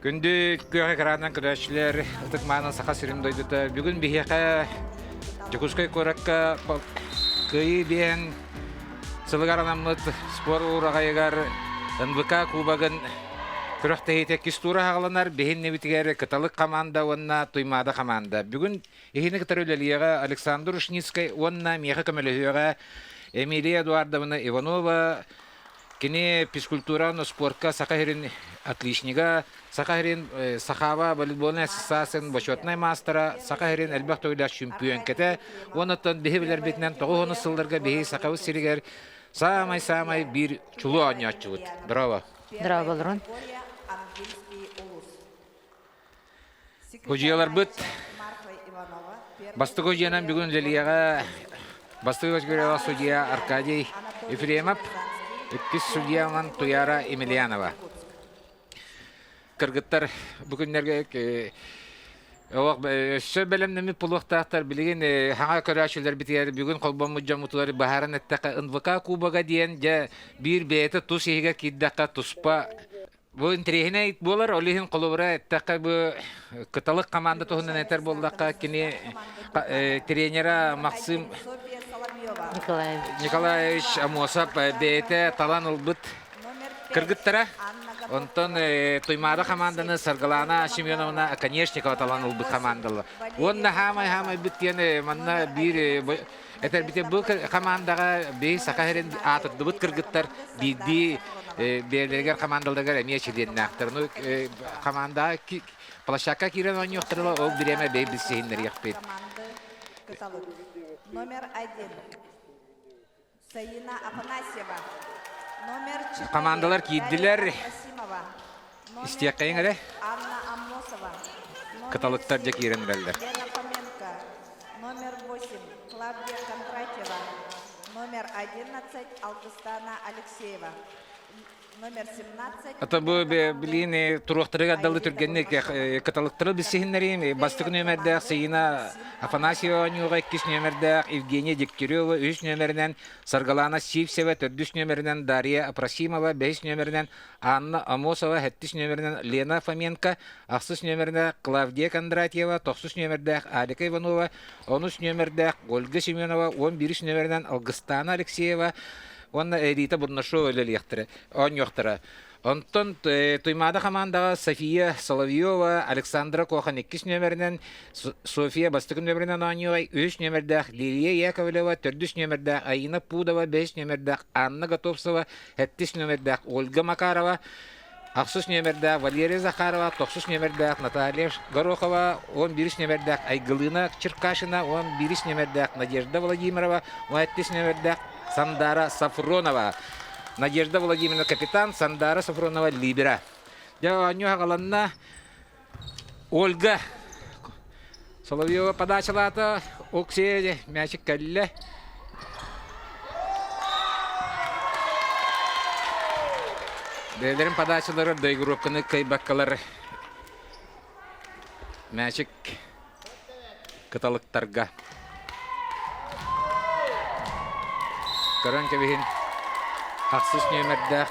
Күндү күөх экранынан көрөөччүлэр, ытык мааны Саха сирин дойдута бүгүн биһиэхэ Дьокуускай куоракка Кыайыы биэн сылыгар анаммыт спорт уураҕайыгар НВК Кубогын күрэхтэһиитэ иккис тура аҕаланар биһин небитигэр Кыталык команда уонна Туймаада команда. Бүгүн иһини кытары үлэлиэҕэ Александр Ушницкай уонна миэхэ көмөлөһүөҕэ Эмилия Эдуардовна Иванова, Кини физкультура уонна спортка Саха сирин отличнига, Саха сирин Сахава волейбольнай ассоциациятын бочуотунай маастара, Саха сирин элбэх төгүллээх чөмпүйүөҥкэтэ уонна оттон биһи билэрбитинэн 90 сылларга биһи Сахабыт сиригэр саамай-саамай биир чулуу оонньооччубут. Здорово. Здорово, Судьуйаларбыт бастакы судьуйанан бүгүн үлэлиэҕэ бастакы судьуйа судьуйа Аркадий Ефремов, иккис судьуйанан Туяра Емельянова. Кыргыттар бу күннэргэ олох өссө бэлэмнэммит буолуохтаахтар. Билигин хаҥа көрөөччүлэрбитигэр бүгүн холбоммут дьоммутугар быһааран эттэххэ НВК Кубога диэн дьэ биир бэйэтэ тус иһигэр киирдэххэ туспа Бу интэриэһинэй буолар, ол иһин холобура эттэххэ бу Кыталык команда туһунан этэр буоллахха, кини тренера Максим Николаевич. Николаевич Амосов бэйэтэ талан ылбыт кыргыттара. Онтон Туймаада команданы Саргылана Семеновна Оконешникова талан ылбыт командалар. Уонна хаамай-хаамай бит диэн манна биир Этэрбите бу командаҕа биһи Саха сирин аатырдыбыт кыргыттар биирдии бэйэлэригэр командаларыгар эмиэ чилиэннээхтэр. Ну командаҕа площадка киирэн оонньуохтара ол бириэмэ бэйэ билсиһиннэриэхпит. Номер один. Саина Афанасьева. Номер четыре. Командалар киирдилэр. Истиэххэйиҥ эрэ. Анна Аммосова. Кыталыктар дьэ киирэн эрэллэр. Лена Фоменко. Номер 8. Клавдия Кондратьева. Номер 11. Алгыстана Алексеева. Номер 17. Ата бу билиин туруохтарыгар далы түргэнник кыталыктары билсиһиннэриим бастакы нүөмэрдээх Саина Афанасьева оонньууга иккис нүөмэрдээх Евгения Дегтярева үһүс нүөмэринэн Саргалана Сивцева төрдүс нүөмэринэн Дарья Апросимова бэһис нүөмэринэн Анна Амосова сэттис нүөмэринэн Лена Фоменко, ахсыс нүөмэринэн Клавдия Кондратьева, тохсус нүөмэрдээх Алика Иванова, онус нүөмэрдээх Ольга Семенова, 11 нүөмэринэн Алгыстана Алексеева уонна Эрита Бурнашова үлэлиэхтэрэ, оонньуохтара. Онтон Туймаада хамаандаҕа София Соловьева, Александра Кохан иккис нүөмэринэн, София бастакы нүөмэринэн оонньуоҕай, үһүс нүөмэрдээх Лилия Яковлева, төрдүс нүөмэрдээх Аина Пудова, бэһис нүөмэрдээх Анна Готовцева, Сэттис нүөмэрдээх Ольга Макарова, ахсыс нүөмэрдээх Валерия Захарова, тохсус нүөмэрдээх Наталья Горохова, 11 нүөмэрдээх Айгылыына Черкашина, 11 нүөмэрдээх Надежда Владимирова, 17 нүөмэрдээх Сандара Сафронова. Надежда Владимировна капитан, Сандара Сафронова либера. Дьэ, оонньуу аҕаланна. Ольга Соловьева подачалаата, Оксия мячик кэллэ. Бэйэлэрин подачалары доигровканы кыайбаккалар мячик кыталыктарга. Көрөн кэбиһин ахсыс нүөмэрдээх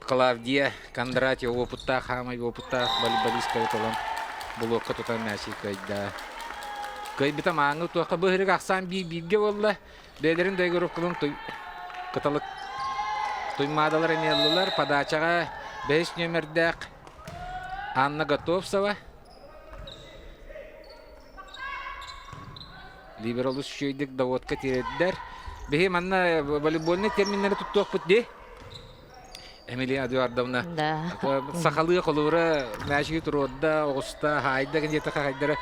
Клавдия Кондратьева уопуттаах хаамай уопуттаах волейболистка ытылан булуокка тутан мээчи кыайда. Кыайбыта мааҥы туохха быһырык ахсаан биир бииргэ буолла. Бэйэлэрин доигровкаларын кыталык туймаадалар эмиэ ыллылар. Подачаҕа бэһис нүөмэрдээх Анна Готовцева. Либер олус үчүгэйдик доводка тиэрдэр. Биһи манна волейбольнай терминнэри туттуохпут дии. Эмилия Эдуардовна Да. сахалыы холуура мээчиги туруорда, оҕуста, хаайда диэтэхэ хайдара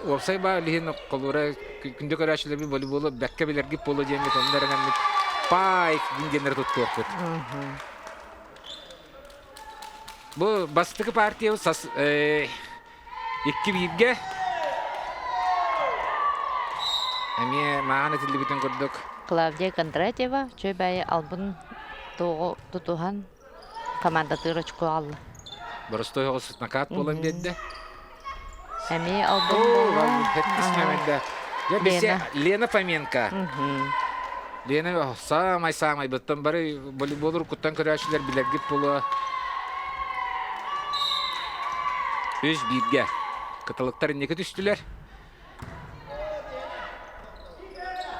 уопсай баа илиһин холуура күндү көрөөччүлэрбит волейболу бэккэ билэргит буолуо диэммит онно эрэнэммит паайк диэн туттуохпут. Бу бастакы партия икки бииргэ эмиэ маан этиллибитин курдук Клавдия Кондратьева Чөбэйи албын туоҕу тутуһан командатыыр очко алла. Боростой оҕус накат буолан биэрдэ. Эмиэ албын буолла. Хэттис нүөмэрдэ. Лена. Лена Фоменко. Лена саамай-саамай быттан бары волейболу уруккуттан көрөөччүлэр билэргит буолуо. Үс бииргэ. Кыталыктар инники түстүлэр.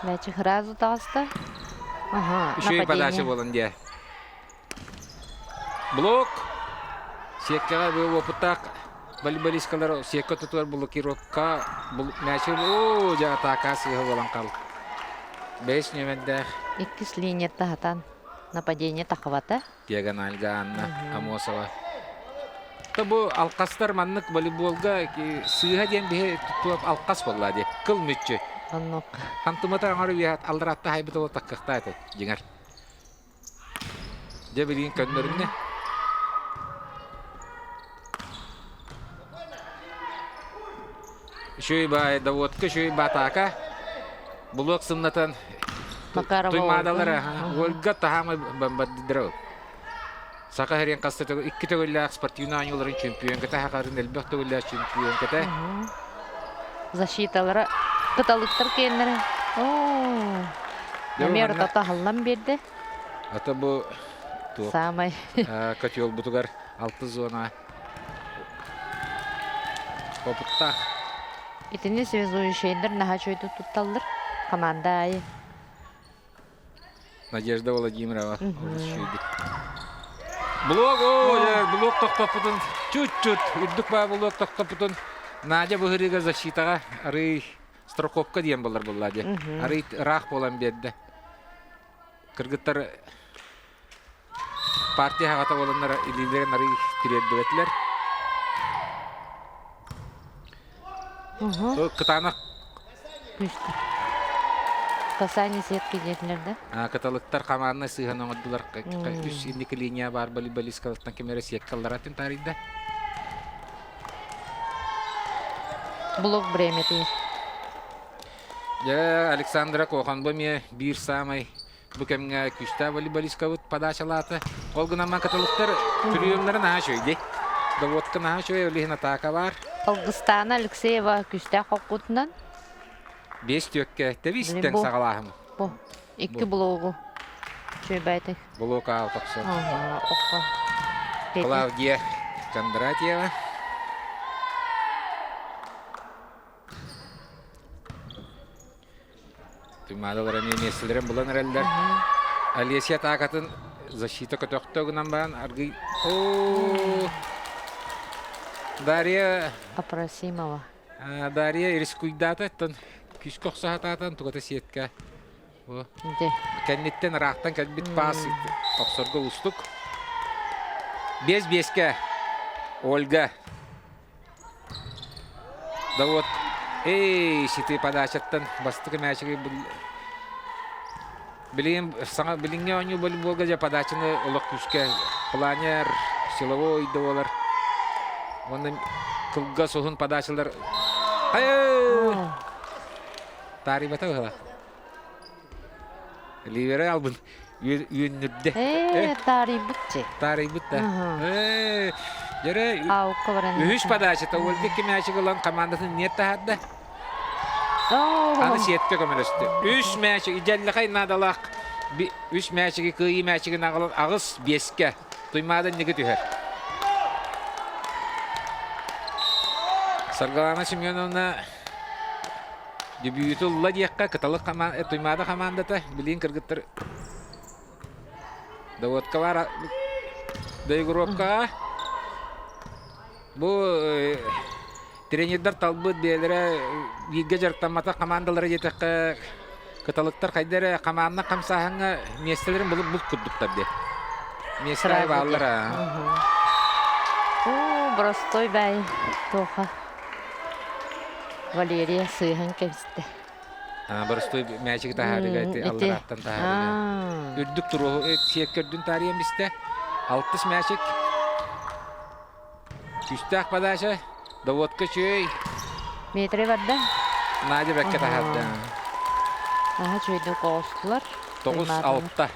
Мячик сразу таҕыста. Ага, Үчүгэй подача нападение. буолан диэ. Блок. Сиэккэҕэ бу уопуттаах волейболисткалар сиэккэ тутуар блокировка мячик оо дьэ атака сыыһа буолан хаалла. Бэйэс нүөмэрдээх. Иккис линияттан хатан нападение тахыбата. Диагональга Анна Амосова. Та бу алкастар маннык волейболга сыыһа диэн биһи туттуап алкас буолла дии. Кыл мүччү. Оннук. Хантымата оҥору үөһэт алларатта хайбыт ол таккахтаа этэ дьиҥэр. Дьэ билигин көннөрүннэ. Үчүгэй баай доводка, үчүгэй батака. Булуок сымнатан Макарова туймаадалар Ольга таһаамай бомбардиров. Саха сирин хаста икки төгүллээх спортивнай оонньууларын чемпионката хахарын элбэх төгүллээх чемпионката. Защиталара кыталыктар киэннэрэ. Оо. Эмиэ тахаллан биэрдэ. Ата бу туох Саамай котелбутугар алты зона опыттаах. Итини связующайдар наһаа үчүгэйдик тутталлар. Команда аайы. Надежда Владимирова олус үчүгэйдик. Блок, о, блок тохтоппутун чуть-чуть үрдүк баа блок тохтоппутун Надя быһырыыга защитаҕа арый страховка диэн болар буолла дии. Арый ыраах буолан биэрдэ. Кыргыттар партия аҕата буоланнар илиилэрин арый тириэрдибэтилэр. Кытаанах Касание сетки диэтилэр да? Кыталыктар хамаанна сыыһан оҥордулар. Үс инники линия баар волейболисткалартан ким эрэ сеткаларатын таарыйда. Блок бремятый. Дьэ, Александра Коханба эмиэ биир саамай бу кэмҥэ күүстээх волейболисткабыт подачалаата. Ол гынан каталыктар приемнарын наһаа үчүгэй. Доводка наһаа үчүгэй, ол иһин атака баар. Алгыстаана Алексеева күүстээх хоккутунан. Биэс түөккэ тэбистэн саҕалааһым. Бу икки блогу. Үчүгэйбээтик. Блок аал тохсон. Ага, Клавдия Кондратьева. Туймаадалар эмиэ миэстэлэрин булан эрэллэр. Олеся атаакатын защита көтөхтө гынан баран аргый О Дарья Апросимова. Дарья рискуйдаата оттон күүскэ охсоһатаатан тугата сетка Кэнниттэн ыраахтан кэлбит паас охсорго уустук. Биэс биэскэ Ольга Да вот, эй, сити подачаттан бастакы мээчиги билигин саҥа билиҥҥи оонньуу волейболга дьэ подачаны олох күүскэ планер, силовой да буолар. Уонна кылгас уһун подачалар Таарыйбата быһыла. Ливеры албын үөннүрдэ. Ээ, таарыйбыт чи. Таарыйбыт да. Ээ, дьэрэ Аукка баран. үһүс подачата Ольга Кимячик ылан командатын нет таһаарда. Аны сиэтке көмөлөстө. Үс мээчик идэллэхэй наадалаах үс мээчиги кыайыы мээчигин аҕалан аҕыс биэскэ Туймаада инники түһэр. Саргылана Семеновна Дебюту ылла диэххэ, Кыталык Туймаада хамаандата билигин кыргыттар доводка баар доигровкаҕа бу тренердэр талбыт бэйэлэрэ бииргэ дьарыктамматах хамаандалара диэтэххэ кыталыктар хайда эрэ хамаанна хамсааһыҥҥа миэстэлэрин булуп булт курдуктар диэ. Миэстэ бааллар Оо, простой бай туоха. Валерия сыыһан кэбистэ. Боростуой мээчиги таһаарыга ити алларааттан таһаарыга. Үрдүк туруоһу сиэккэ үрдүн таарыйан бистэ. Алтыс мээчик. Күүстээх подача. Доводка үчүгэй. Метре барда. Надя бэккэ таһаарда. Аха үчүгэйдик оҕустулар. 9-6.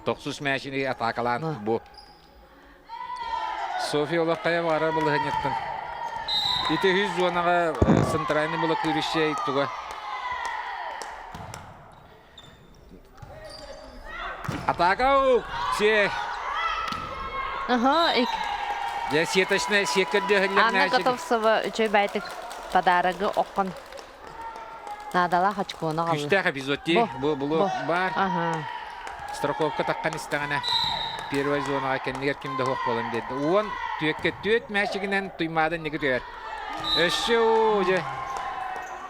Тохсус мээчини атаакалаан бу. Софья олох хайа баҕарар балаһыанньаттан. Ити үһүс зонаҕа центральный блокирующай туга. Атака Все. Ага, ик. Дьэ, сеточная сиэккэ дөһөллөр Анна мээчик. Готовцева үчүгэй байтык подарогы оккон наадалаах очкону аҕалла. Күүстээх эпизод дии. Бу, Бу бу. блок баар. Аха. Страховка таххан истэҕинэ первой зонаҕа кэннигэр ким да суох буолан биэрдэ. Уон түөккэ түөт мээчигинэн Туймаада инники түһэр. Өссө оо, дьэ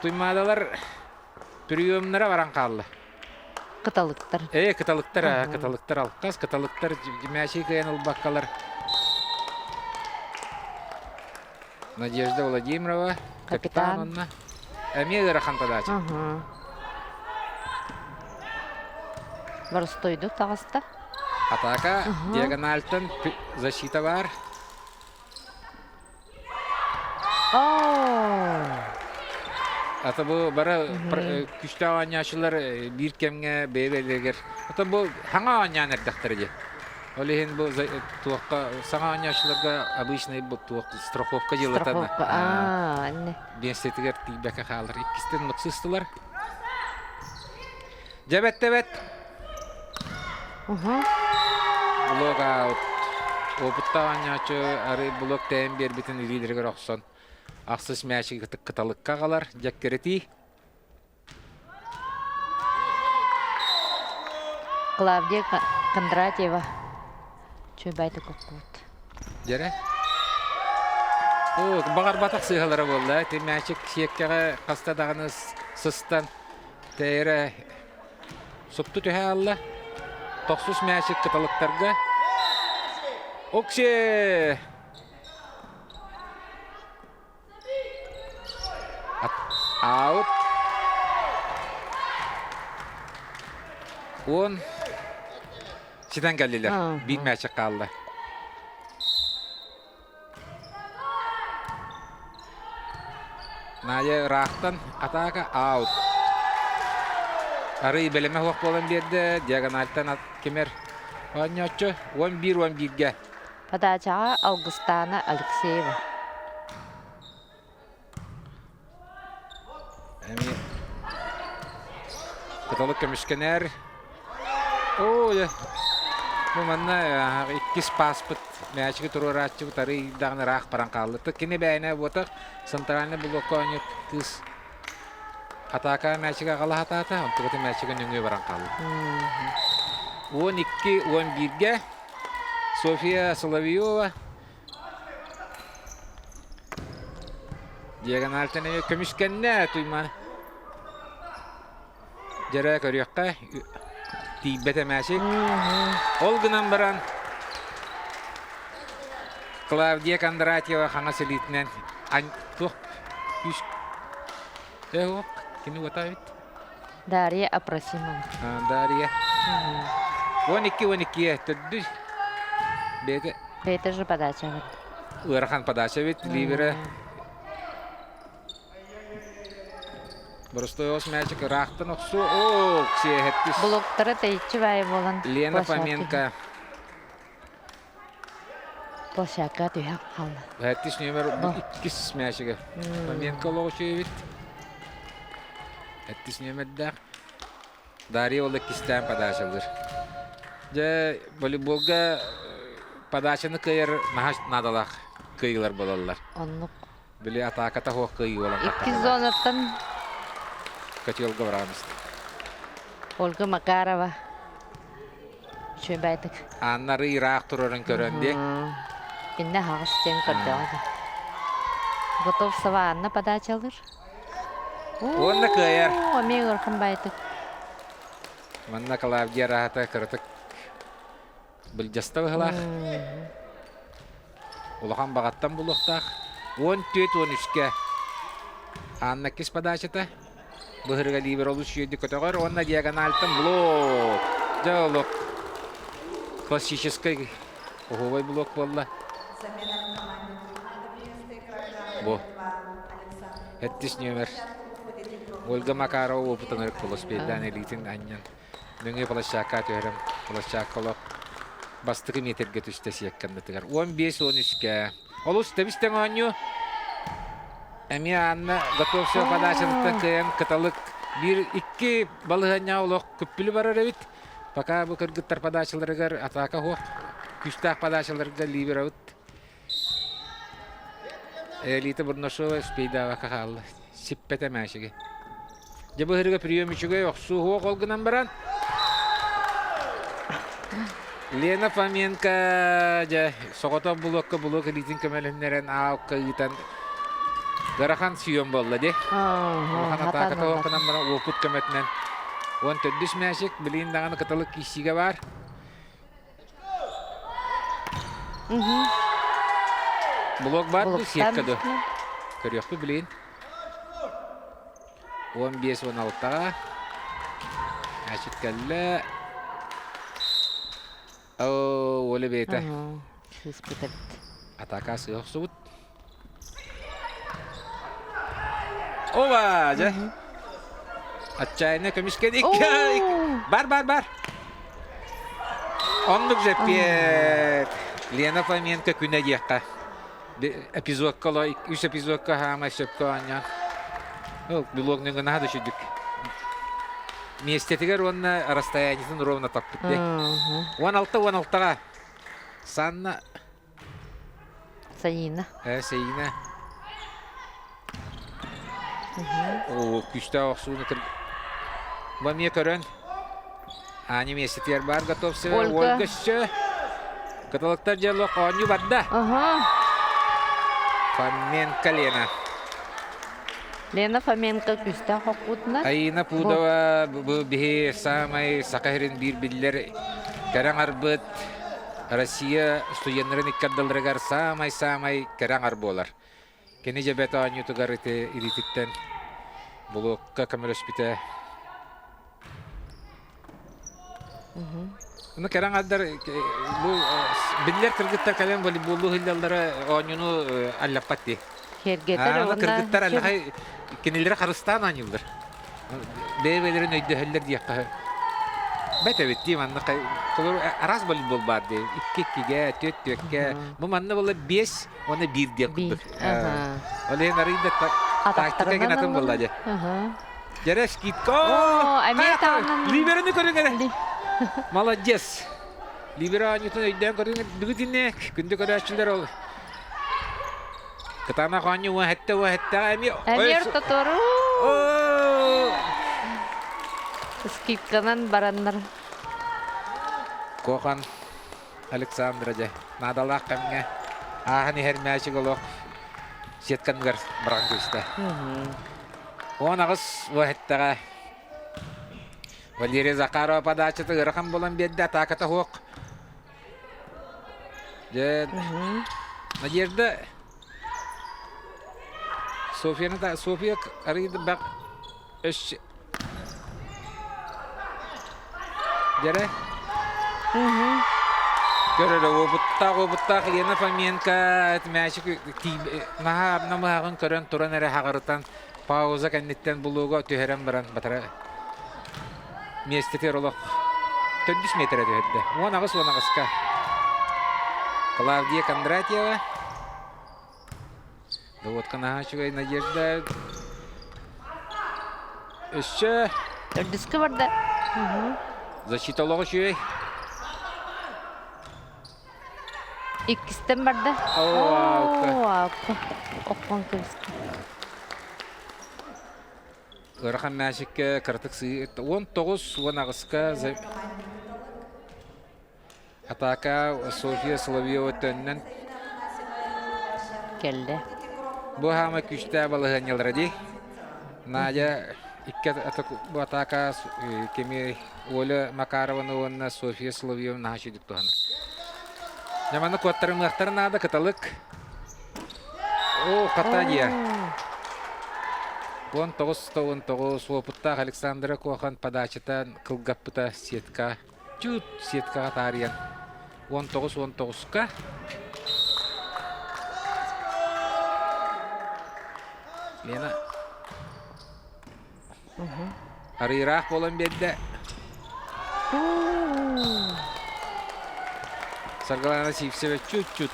Туймаадалар приемнара баран хаалла. Кыталыктар. Ээ, кыталыктар, аа, кыталыктар алкас, кыталыктар мээчиги кыайан ылбаккалар. Надежда Владимирова, капитан Капитан. онно. Эмиэ ыарахан подача. Аха. Боростуойдук таҕыста. Атака диагональтан защита бар. Ата бу бары күстээх оонньооччулар биир кэмҥэ бэйэ-бэйэлэригэр ата бу хаҥа оонньоон эрдэхтэрэ дии. Ол иһин бу туохха саҥа оонньооччуларга обычный бу туох страховка дьыалата Страховка. Аа, инне. биэстэтигэр тиийбэккэ хаалар. Иккистэн мыксыстылар. Дьэбэт-тэбэт. Уһу. Блок аут. Опыттаах оонньооччу арый блок тэйэн биэрбитин илиилэригэр охсон ахсыс мээчиги кыталыкка аҕалар. Дьэккирэтии. Клавдия Кондратьева. Чуйбайты куккут. Дьэрэ. О, баҕарбатах сыыһалара буолла. Ити мээчик сиэккэҕэ хаста даҕаны сыстан Тэйэрэ супту түһэ аалла. Тохсус мээчик кыталыктарга. Окси! Аут. Уон ситэн кэллилэр. Биир мээчик хаалла. Надя ыраахтан атаака аут. Арый бэлэмэ суох буолан биэрдэ, диагональтан ат кимэр оонньооччу 11-11-гэ. Подачаҕа Алгыстаана Алексеева. Эмиэ кыталык көмүскэнэр. Оо, дьэ. Бу манна иккис пааспыт мээчиги туруорааччыбыт арый даҕаны ыраах баран хаалла. Кини бэйэнэ буотах центральный блокка оонньуур кыыс атаака мээчиги аҕала сатаата, онтукатын мээчиги нөҥүө баран хаалла. 12-11-гэ София Соловьева Диагональтан эмиэ көмүскэннэ Туйман. Дьэрэ көрүөххэ тиийбэт эмээчик. Ол гынан баран Клавдия Кондратьева хаҥас илиитинэн туох үс Э, кини уота эбит. Дарья Апросимова. Дарья. 12-12 төрдүс. Бэйэтэ Бэйэтэ же подача эбит. Ыарахан подача эбит. Ливера Боростой ос мээчик ыраахтан охсуу. Оо, сиэһэттис. Блоктара тэйиччи баайы буолан. Лена Фоменко. Площадка түһэ хаалла. Хэттис нүөмэр иккис мээчигэ. Фоменко олоҕу үчүгэйбит. Хэттис нүөмэрдээх. Дарья ол иккистээн подачалыыр. Дьэ, волейболга подачаны кыайар наһаа наадалаах кыайыылар буолаллар. Оннук. Били атааката суох кыайыы буолан Иккис зонаттан Котелга бараамыст. Ольга Макарова. Үчүгэй Аннары ыраах турарын көрөн дии. Инне хаҕыс диэн көрдөҕө. Готовцева Анна подачалыр. Уонна кыайар. Эмиэ ыарахан байтык. Манна Клавдия араһата кыратык былдьаста быһылаах. Улахан баҕаттан булуохтаах. 14-13-кэ Анна иккис подачата. Быһырыга либер олус үчүгэйдик көтөҕөр уонна диагональтан блок. Дьэ олох классическай оһуобай блок буолла. Бу. Хэттис нүөмэр. Ольга Макарова опытын ырык велосипеддаан илиитин анньан нөҥүө площадка түһэрэн площадка олох бастакы метргэ түстэ сиэкканнытыгар 15-13-кэ олус тэбис-тэҥ оонньуу эмиэ Анна Готовцева подачатыттан кыайан кыталык биир икки балаһыанньаҕа олох күппүлү барар эбит пока бу кыргыттар подачаларыгар атака суох күүстээх подачаларга либеробыт. Элита Бурнашова успейдаабакка хаалла. Сиппэтэ мээчиги. Дьэ быһырыга прием үчүгэй охсуу суох ол гынан баран Лена Фоменко дьэ соҕотох булуокка булуок илиитин көмөлөһүннэрэн аалка ыытан ыарахан сүйүөн буолла дии. Улахан атааката уопунан баран уопут көмөтүнэн 14 мээчик билигин даҕаны кыталык киирсиигэ баар. Блок баар дуу, сетка дуу? Көрүөхпүт билигин. 15-16-ҕа. Мээчик кэллэ. Оо, Оля бэйэтэ. Сыыспыт эбит. Атака сыа охсубут. Ова, дьэ. Отчаянно көмүскэдик. Бар, бар, бар. Оннук жеппиэт. Лена Фоменко күнэ диэххэ. Эпизодка үс эпизодка хаамай сөпкө оонньоон. Ол блог нөҥө наһаа да үчүгдүк. Миэстэтигэр уонна расстояниетын ровно таппыт дии. 16-16-ҕа Санна Саина. Саина. Оо, күүстээх охсууну Бу эмиэ көрөн Аня миэстэтигэр баар Готовцева, Ольга. Ольга өссө Кыталыктар дьыала оонньуу барда. Ага. Фоменко Лена. Лена Фоменко күүстээх хоккутунан. Аина Пудова бу биһи саамай Саха сирин биир биллэр кэрэ аҥарбыт Россия студеннарын икки ардыларыгар саамай-саамай кэрэ аҥар буолар. Кини дьэбэт оонньуутугар ити илиититтэн блокка көмөлөспүтэ. Ону кэрэ аҥардар бу биллэр кыргыттар кэлэн волейболлуу сылдьаллара оонньууну аллаппат дии. Киэргэтэр Аны уонна кыргыттар аллахай кинилэри харыстаан оонньууллар. Бэйэ-бэйэлэрин өйдөһөллөр диэххэ бэт эбит дии манна холобур араас волейбол баар дии икки иккигэ түөрт түөрткэ бу манна буолла биэс уонна биир диэн курдук ол иһин арыый да тактика гин атын буолла дии дьэрэ скидка Либераны көрүҥ эрэ молодец Либера оонньуутун өйдөөн көрүҥ бүгүтүнэ күндү көрөөччүлэр ол Кытаанах оонньуу уоһэтте уоһэттэҕэ эмиэ Эмиэ ортотору скидканан бараннар. Кохан Александра дьэ наадалаах кэмҥэ ааһан иһэр мээчик олох сетканыгар баран кэбистэ. 18 уоһэттэҕэ Валерия Захарова подачата ыарахан буолан биэрдэ атааката суох. Дьэ, Надежда Софьяны да Софья арыйда бак өс Дьэрэ Көрөрө уопуттаах уопуттаах Лена Фоменко мээчик наһаа намыһаҕын көрөн туран эрэ хаҕырытан пауза кэнниттэн булууга түһэрэн баран батара миэстэтигэр олох төрдүс миэтэрэ түһэрдэ. 18 18-ка. Клавдия Кондратьева. Доводка наһаа үчүгэй Надежда. Өссө Төрдүскэ барда. Защита олоҕо үчүгэй. Иккистэн барда. Оо, Оххон кэбистэ. Ыарахан мээчиккэ кыратык сыы 19 18-ка атака Софья Соловьева төннөн Кэллэ. Бу хаама күүстээх балаһыанньалара дии. Надя икки бу атака кими Оля Макарованы уонна Софья Соловьева наһаа үчүгдүк туһанар. Дьэ манна куоттарымыахтара наада кыталык. О, хата дия. 19-19 уопуттаах Александра Кохан подачата кылгаппыта сетка. Чут сеткаҕа таарыйан 19-19-ка Лена Арыыраах буолан биэрдэ. Саргылана Сивцева чуть-чуть.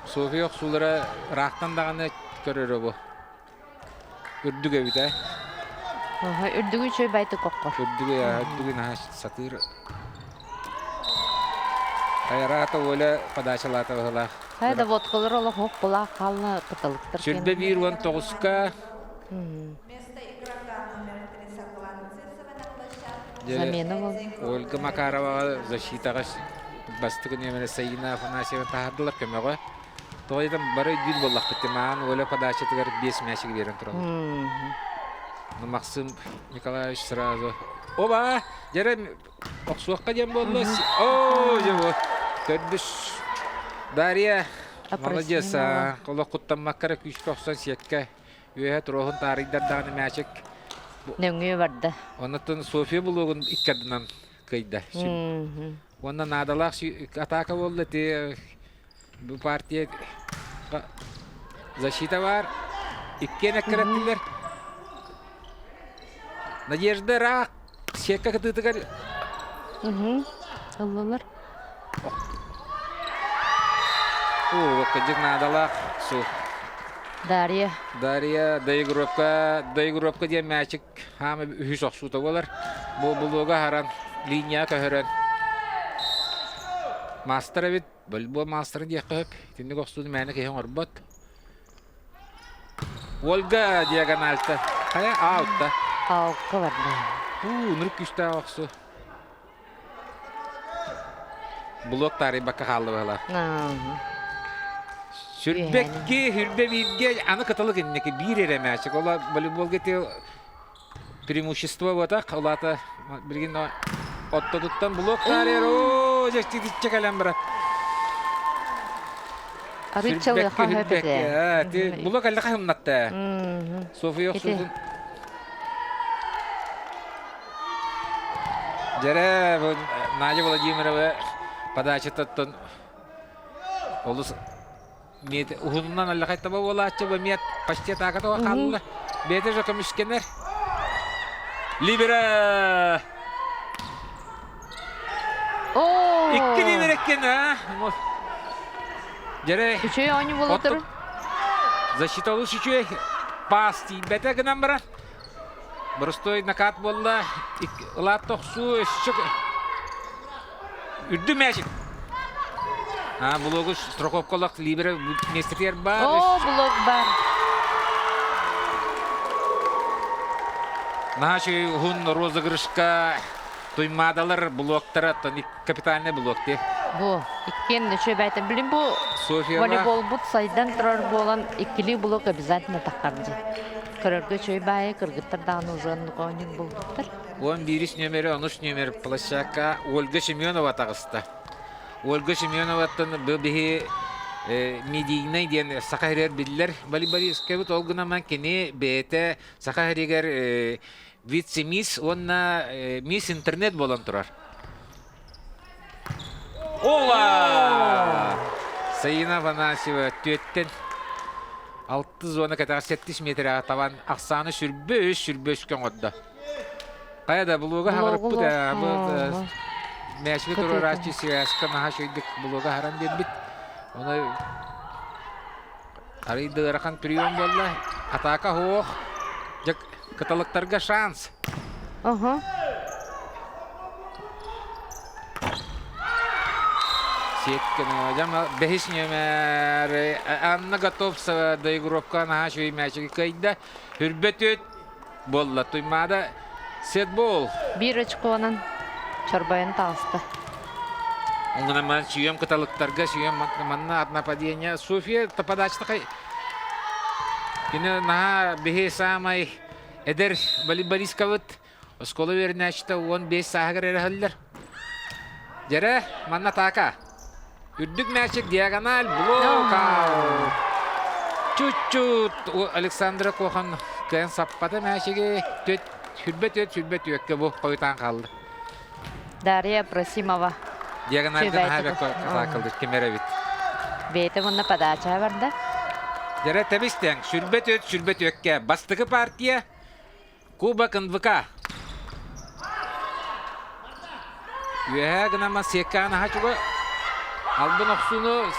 Софья охсуулара ыраахтан даҕаны көрөрө бу. Үрдүк эбит ээ. Үрдүгү үчүгэй байтык окко. Үрдүгү үрдүгү наһаа сатыыр. Айараата Оля подачалаата быһылаах. Хайа да водкалар олох ох булаах хаалла кыталыктар Сүрбэ биир уон тоҕуска Замена бол. Ольга Макароваҕа защитаҕа бастакы нүөмэрэ Саина Афанасьева таһаардылар көмөҕө. Тоҕо диэтэн бары өйдүүр буоллахпыт маан Оля подачатыгар биэс мячик биэрэн тураллар. Ну, Максим Николаевич сразу Оба! Дьэрэ охсуохха диэн буолла. О, дьэ бу. Төрдүс Дарья молодец. Олох куттаммакка эрэ күүскэ охсон сиэккэ үөһэ туруоһун таарыйдар даҕаны мячик Нөҥүө барда. Оннуттан Софья булуогун икки ардынан кыайда. Уонна наадалаах атака буолла ти бу партия защита бар. Иккиэн эккирэттилэр. Надежда ыраах сетка кытыытыгар Ыллылар. Оо, кырдьык наадалаах суох. Дарья. Дарья доигровка, доигровка диэн мээчик хаама үһүс охсуута буолар. Бу булуога харан линия көһөрөн маастар эбит, волейбол маастарын диэххэ сөп. Итинник охсууну мээнэ киһи оҥорбот. Ольга диагональта. Хайа аутта. Аукка барда. Уу, нур күүстээх охсуу. Блок таарыйбакка хаалла быһалаах. Сүрбэкки, хүрбэ бииргэ, аны кыталык инники биир эрэ мээчик. Ола волейболга ти преимущество буотах, улаата билигин оттотуттан блок таарыйар. Оо, дьэччи кэлэн барар. Арыыччалыаха хөп этэ. Блок әллэ хаһымнатта. София охсуутун Дьэрэ, бу Надя Владимирова подачатыттан олус миэт уһунунан аллахай таба буолааччы бу миэт почти атааката хаалла. Бэйэтэ же көмүскэнэр. Либера! Икки либер эккен, а? Дьэрэ. Үчүгэй оонньуу буолуутар. Защита олус үчүгэй. Пас тиийбэтэ гынан баран. Боростуой накат буолла. Ылаат тохсуу өссө үрдү мээчик. А, блогу страховкалах либере миэстэтигэр баар. О, блог бар. Наһаа үчүгэй уһун розыгрышка Туймаадалар блоктара капитальный блок дии. Бу иккиэн үчүгэй бэйтэн билин бу Софьяла волейболбут сайдан турар буолан иккилии блок обязательно таххар дии. Көрөргө үчүгэй баайы кыргыттар даҕаны уже оннук оонньуур булбуттар. 11 нүөмэри, 13 нүөмэр площадка Ольга Семенова таҕыста. Ольга Семеноваттан бу биһи медийнай диэн саха сиригэр биллэр волейболисткабыт ол гынан кини бэйэтэ саха сиригэр вице-мисс уонна мисс интернет буолан турар. Ола! Саина Афанасьева түөттэн алты зона кэтэҕэр сэттис метрэҕэ табан ахсааны сүрбэ үс сүрбэ үскэ оҥордо. Хайа да булууга хаҕырыппыт бу мээчиги туруорааччы связка наһаа үчүгэйдик булууга харан биэрбит. Ону арый да ыарахан прием буолла. Атака суох. Дьэ кыталыктарга шанс. Ага. Сетканы бэһис нүөмэр Анна Готовцева доигровка наһаа үчүгэй мээчиги кыайда. Хүрбэ түөт буолла. Туймаада сетбол. Биир очконан чорбойон таҕыста. Онон ман сүйөм кыталыктарга сүйөм манна от нападения София подачта Кини наһаа биһи саамай эдэр волейболисткабыт оскуола үөрэнээччитэ 15 сааһыгар эрэ иһэллэр. Дьэрэ, манна атака. Үрдүк мээчик диагональ блок Чуть-чуть Александра Кохан кыайан саппата мээчиги түөт сүрбэ түөт сүрбэ түөккэ бу хойутаан хаалла. Дарья Просимова. Диагональга наһаа бэккэ атаакалдыр ким эрэ эбит. Бэйэтэ уонна подача барда. Дьэрэ тэбистэҥ, сүрбэ түөт, сүрбэ түөккэ. Бастакы партия Кубок НВК. Үөһээ гынама сиэккэҕэ наһаа чуга албын охсууну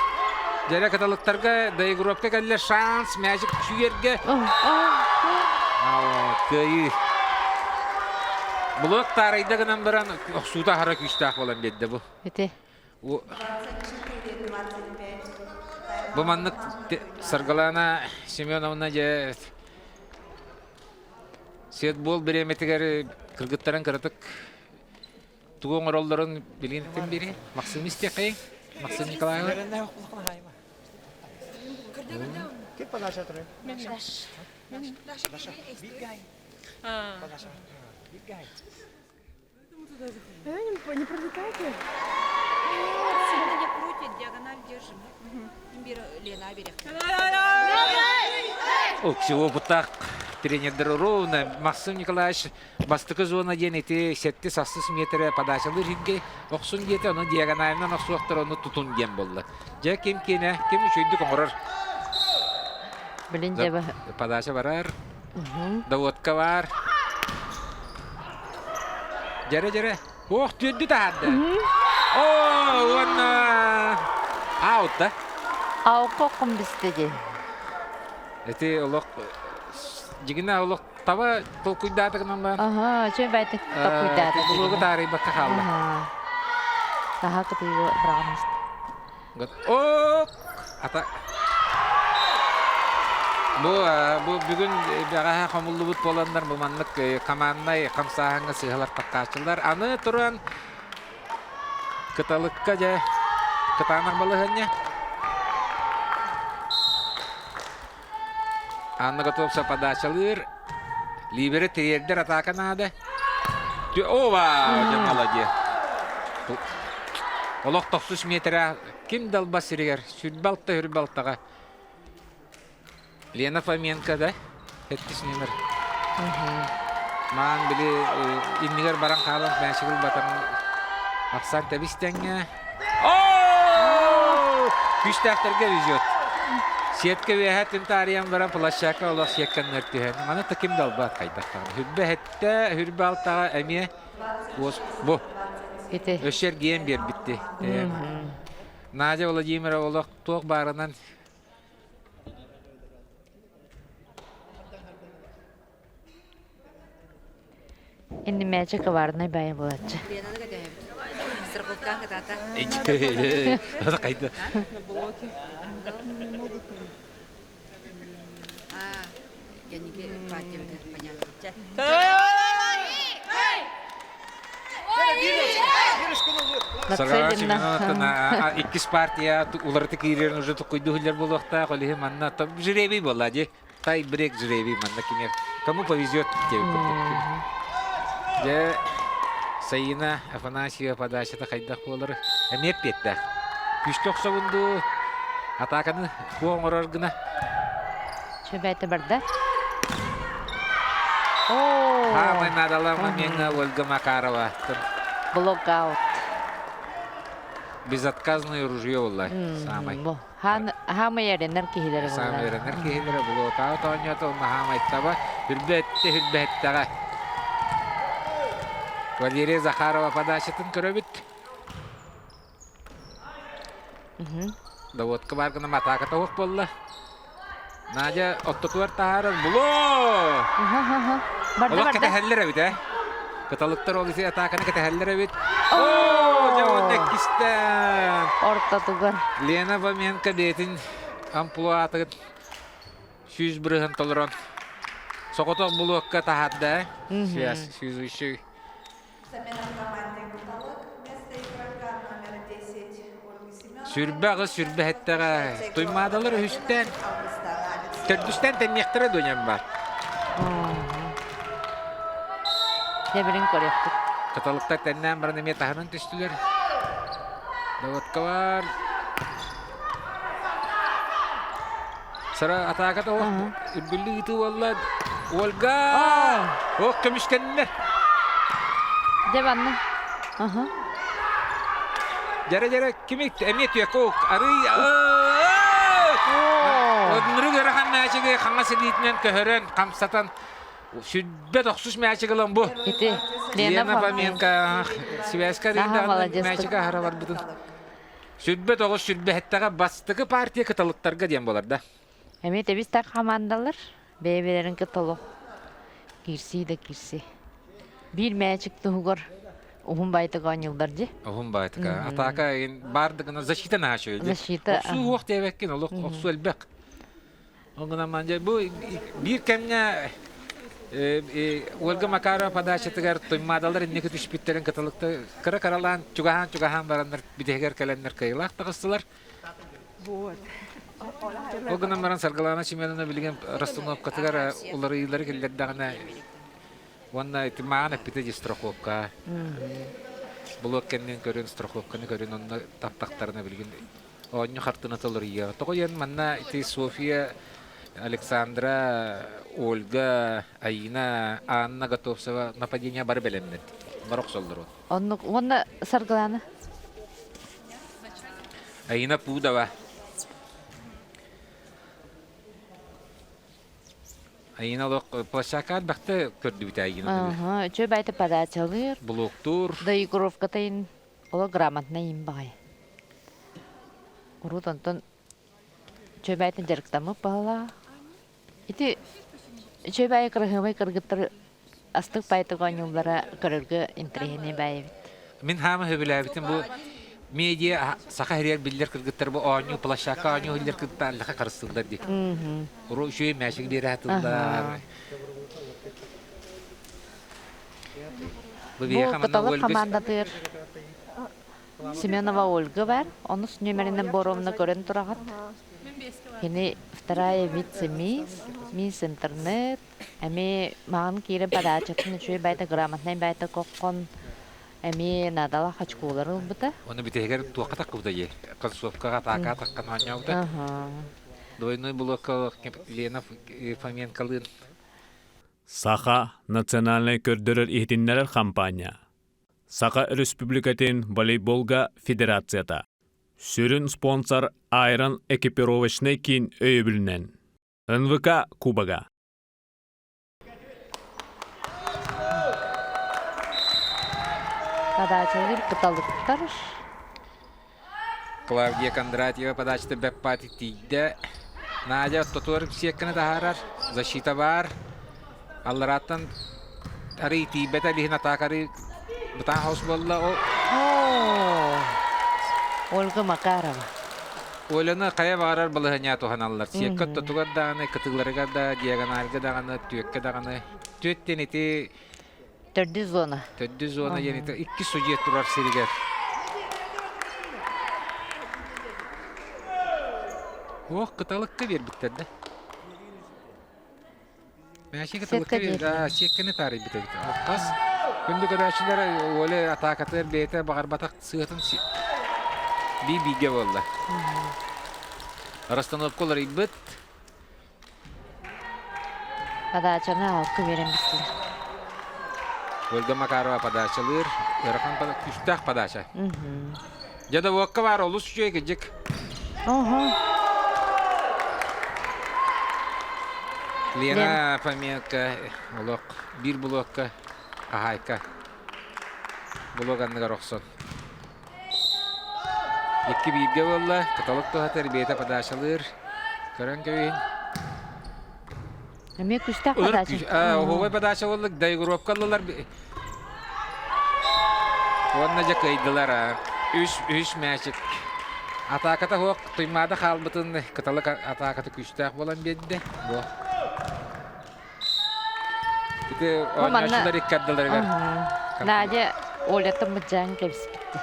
дьэрэ кыталыктарга доигровка кэллэ шанс мээчик сүүйэргэ кыайыы Блок таарыйда гынан баран охсуута аһара күүстээх буолан биэрдэ бу. Ити. 24-25. Бу маннык Саргылана Семеновна дьэ сетбол бириэмэтигэр кыргыттарын кыратык тугу оҥороллорун билигин бири Максим истиэххэйиҥ Максим Николаевич. Не пролетайте. Сильно не крутит, диагональ держим. Лена берег. Всего так тренердер ровно Максим Николаевич бастакы зона диэн ити сэттис ахсыс метрэ подачалыыр иһингэ охсун диэтэ ону диагональынан охсуохтар ону тутун диэн буолла. Дьэ ким киэнэ ким үчүгэйдик оҥорор. Билин дьэ Подача барар. Доводка бар. Дьэрэ-дьэрэ. Ох, түөрдү таһаарды. О, уонна аут да. Аукка оккум бисте дии. Эти олох дьигинэ олох таба толкуйдаатыгынан ба. Аха, чөй байтык толкуйдаата. Булугу таарыйбакка хаалла. Таха кытыйы быраҕан Оп! Ата Бу бу бүгүн бэҕэһээ хомуллубут буоланнар бу маннык команднай хамсааһыҥҥа сыыһалар таххааччылар. Аны туран кыталыкка дьэ кытаанах балаһыанньа. Анна Готовцева подачалыыр. Либеры тириэрдэр атака наада. Ова! Дьэ молодец. Олох тохсус метрэ ким далба сиригэр сүрбэ алта үрбэ алтаҕа Лена Фоменко да сэттис номер. Маан били иннигэр баран хаалан мээчигил батан ахсаан тэбис тэҥҥэ. Оо! Күүстээхтэргэ везет. Сетка үөһэ тынтаарыйан баран площадка олох сетканнар түһэн. Маны та ким да албат хайдах даҕаны. Хүрбэ хэттэ, хүрбэ алтаҕа эмиэ бу. Ити. Өссө эргийэн биэрбитти. Надя Владимирова олох туох баарынан Инни мээчэ коварнай баайа буолааччы. Хайда. Саргана Семеновна иккис партия уларыты киирэрин уже туккуйду хүллэр буолуохтаах, ол иһин манна жребий буолла дии. Тай-брейк жребий манна кимиэх кому повезет диэбит курдук. Дьэ, Саина Афанасьева подачата хайдах буолар эмиэ эппиэттээх. Күүскэ охсобун дуу, атааканы куо оҥорор гына. Чөбөтө барда. Хаамай наадалаах момеҥҥа Ольга Макарова. Блокаут. Безотказное ружье буолла саамай. Хаамай эрэнэр киһилэрэ буолла. Саамай эрэнэр киһилэрэ блокаут оонньоото уонна хаамайтаба үрбэттэ үрбэттэҕэ. Валерия Захарова подачатын көрөбүт. Доводка бар гына матааката уох буолла. Надя оттотугар таһаарар було! Барда Олох барда. кэтэһэллэр эбит ээ. Кыталыктар ол ити атааканы кэтэһэллэр эбит. Оо, дьэ уонна иккистэн. Ортотугар. Лена Воменко бэйэтин амплуатыгын 100% толорон соҕотох булуокка таһаарда ээ. Связь связующий. Замена в команде «Кыталык» вместо игрока номер 10 Ольги Семеновой. Сүрбэ аҕыс сүрбэ эттэҕэ Туймаадалар үһүстээн төрдүстээн тэнниэхтэрэ дуоньам бар. Дьэбирин көрүөхпүт. Кыталыктар тэннээн баран эмиэ таһынан түстүлэр. Доводкалар. Сара атааката ох үргүллүү ыытыы буолла. Ольга! Ох көмүскэннэ. Дьэ манна. Аха. Дьэрэ дьэрэ кими эмиэ түөкэ арый Однуру ыарахан мээчиги хаҥас илиитинэн көһөрөн хамсатан сүрбэ тохсус мээчик ылан бу. Ити Лена Фоменко связка мээчигэ аһара барбытын. 29 сүрбэһиттэҕэ бастакы партия кыталыктарга диэн буолар да. Эмиэ тэбис так хамаандалар бэйэ-бэйэлэрин кытта олох киирсии да киирсии. Биир мээчик туһугар. Уһун байтык оонньууллар дии. Уһун байтыка. Атака баардыгына защита наһаа Защита. Охсуу уох диэбэккин, олох охсуу элбэх. Ол гынан бу биир кэмҥэ Ольга Макарова подачатыгар Туймаадалар инники түспүттэрин кыталыкта кыра-кыралаан чугаһаан-чугаһаан бараннар бүтэһигэр кэлэннэр кыайыылаах таҕыстылар. Вот. Ол гынан баран Саргылаана Семеновна билигин расстановкатыгар уларыйыылары киллэрдэҕинэ уонна ити маан эппитэ дии страховка. Блок кэннин көрөн страховканы көрөн онно таптахтарына билигин оонньуу хартыыната уларыйыаҕа. Тоҕо диэн манна ити Софья, Александра, Ольга, Аина, Анна Готовцева нападение бары бэлэмнэр. Бары охсоллор. Оннук уонна Саргылаана? Аина Пудова. Аина олох площадка элбэхтэ көрдүбүт Аина. Ага, үчүгэй баайта подачалыыр. Блоктуур. Доигровкатайын оло грамотнай им баҕайы. Урут онтон үчүгэй дьарыктаммыт баҕалаах. Ити үчүгэй кыраһыабай кыргыттар астык баайтык оонньууллара көрөргө интэриэһинэй баай эбит. Мин хаама сөбүлээбитим бу медиа саха сиригэр биллэр кыргыттар бу оонньуу площадка оонньуу иһиллэр кытта аллаха харыстыыллар дии. Уру үчүгэй мээчик биэрэ сатыыллар. Бу кыталык хамаандатыгар Семенова Ольга бар. Онус нүөмэринэн Боровна көрөн тураҕыт. Кини вторая вице-мисс, мисс интернет, эмиэ маҕан киирэн подачатын үчүгэй байта грамотнай байта кокхон эмиэ наадалаах очколары ылбыта. Оны бүтэһигэр туохха таккыбыта дии? Концовкаҕа атаака атаххан оонньообута. Двойной блокка Лена Фоменколыын Саха национальнай көрдөрөр-иһитиннэрэр хампаанньа Саха Өрөспүүбүлүкэтин волейболга федерацията Сүрүн спонсор Айрон экипировочнай киин өйөбүлүнэн НВК Кубога. Подачалыыр кыталыктар. Клавдия Кондратьева подачата бэппаати тиийдэ. Надя ортотугар сиэккэни таһаарар. Защита баар. Алларааттан арый тиийбэтэ лиһин атаакары бытаан хаус буолла. Ольга Макарова. Оляны хайа баҕарар балаһыанньа туһаналлар. Сиэккэ ортотугар даҕаны, кытылларыгар да, диагональга даҕаны, түөккэ даҕаны. Түөт диэн ити Төрдүс зона. Төрдүс зона диэн ити икки судьуйа турар сиригэр. Ох, кыталыкка биэрбиттэр да. Мэши кыталыкка биэр, сиэккэни таарыйбыт эбит. Хас күндү көрөөччүлэр Оля атаакатыгар бэйэтэ баҕарбатах сыатын би-бигэ буолла. Расстановка уларыйбыт. Подачаны алка биэрэн бистилэр. Ольга Макарова подачалыыр. Ыарахан күүстээх подача. Дьэ да уокка баар олус үчүгэй кыдьык. Ого. Лена Фоменко олох биир блокка хаһаайка блок анныгар охсон. Икки бииргэ буолла. Кыталык туһатар бэйэтэ подачалыыр. Көрөн кэбиһин. Эмиэ күстээх подача. Оһуобай подача буоллук. Доигровка ыллылар. Уонна дьэ кыайдылар. Үс, үс мээчик. Атааката суох Туймаада хаалбытын кыталык атааката күүстээх буолан биэрдэ. Бу. Ити оонньооччулар икки ардыларыгар. Надя Олятын мыдьаан кэбиспитти.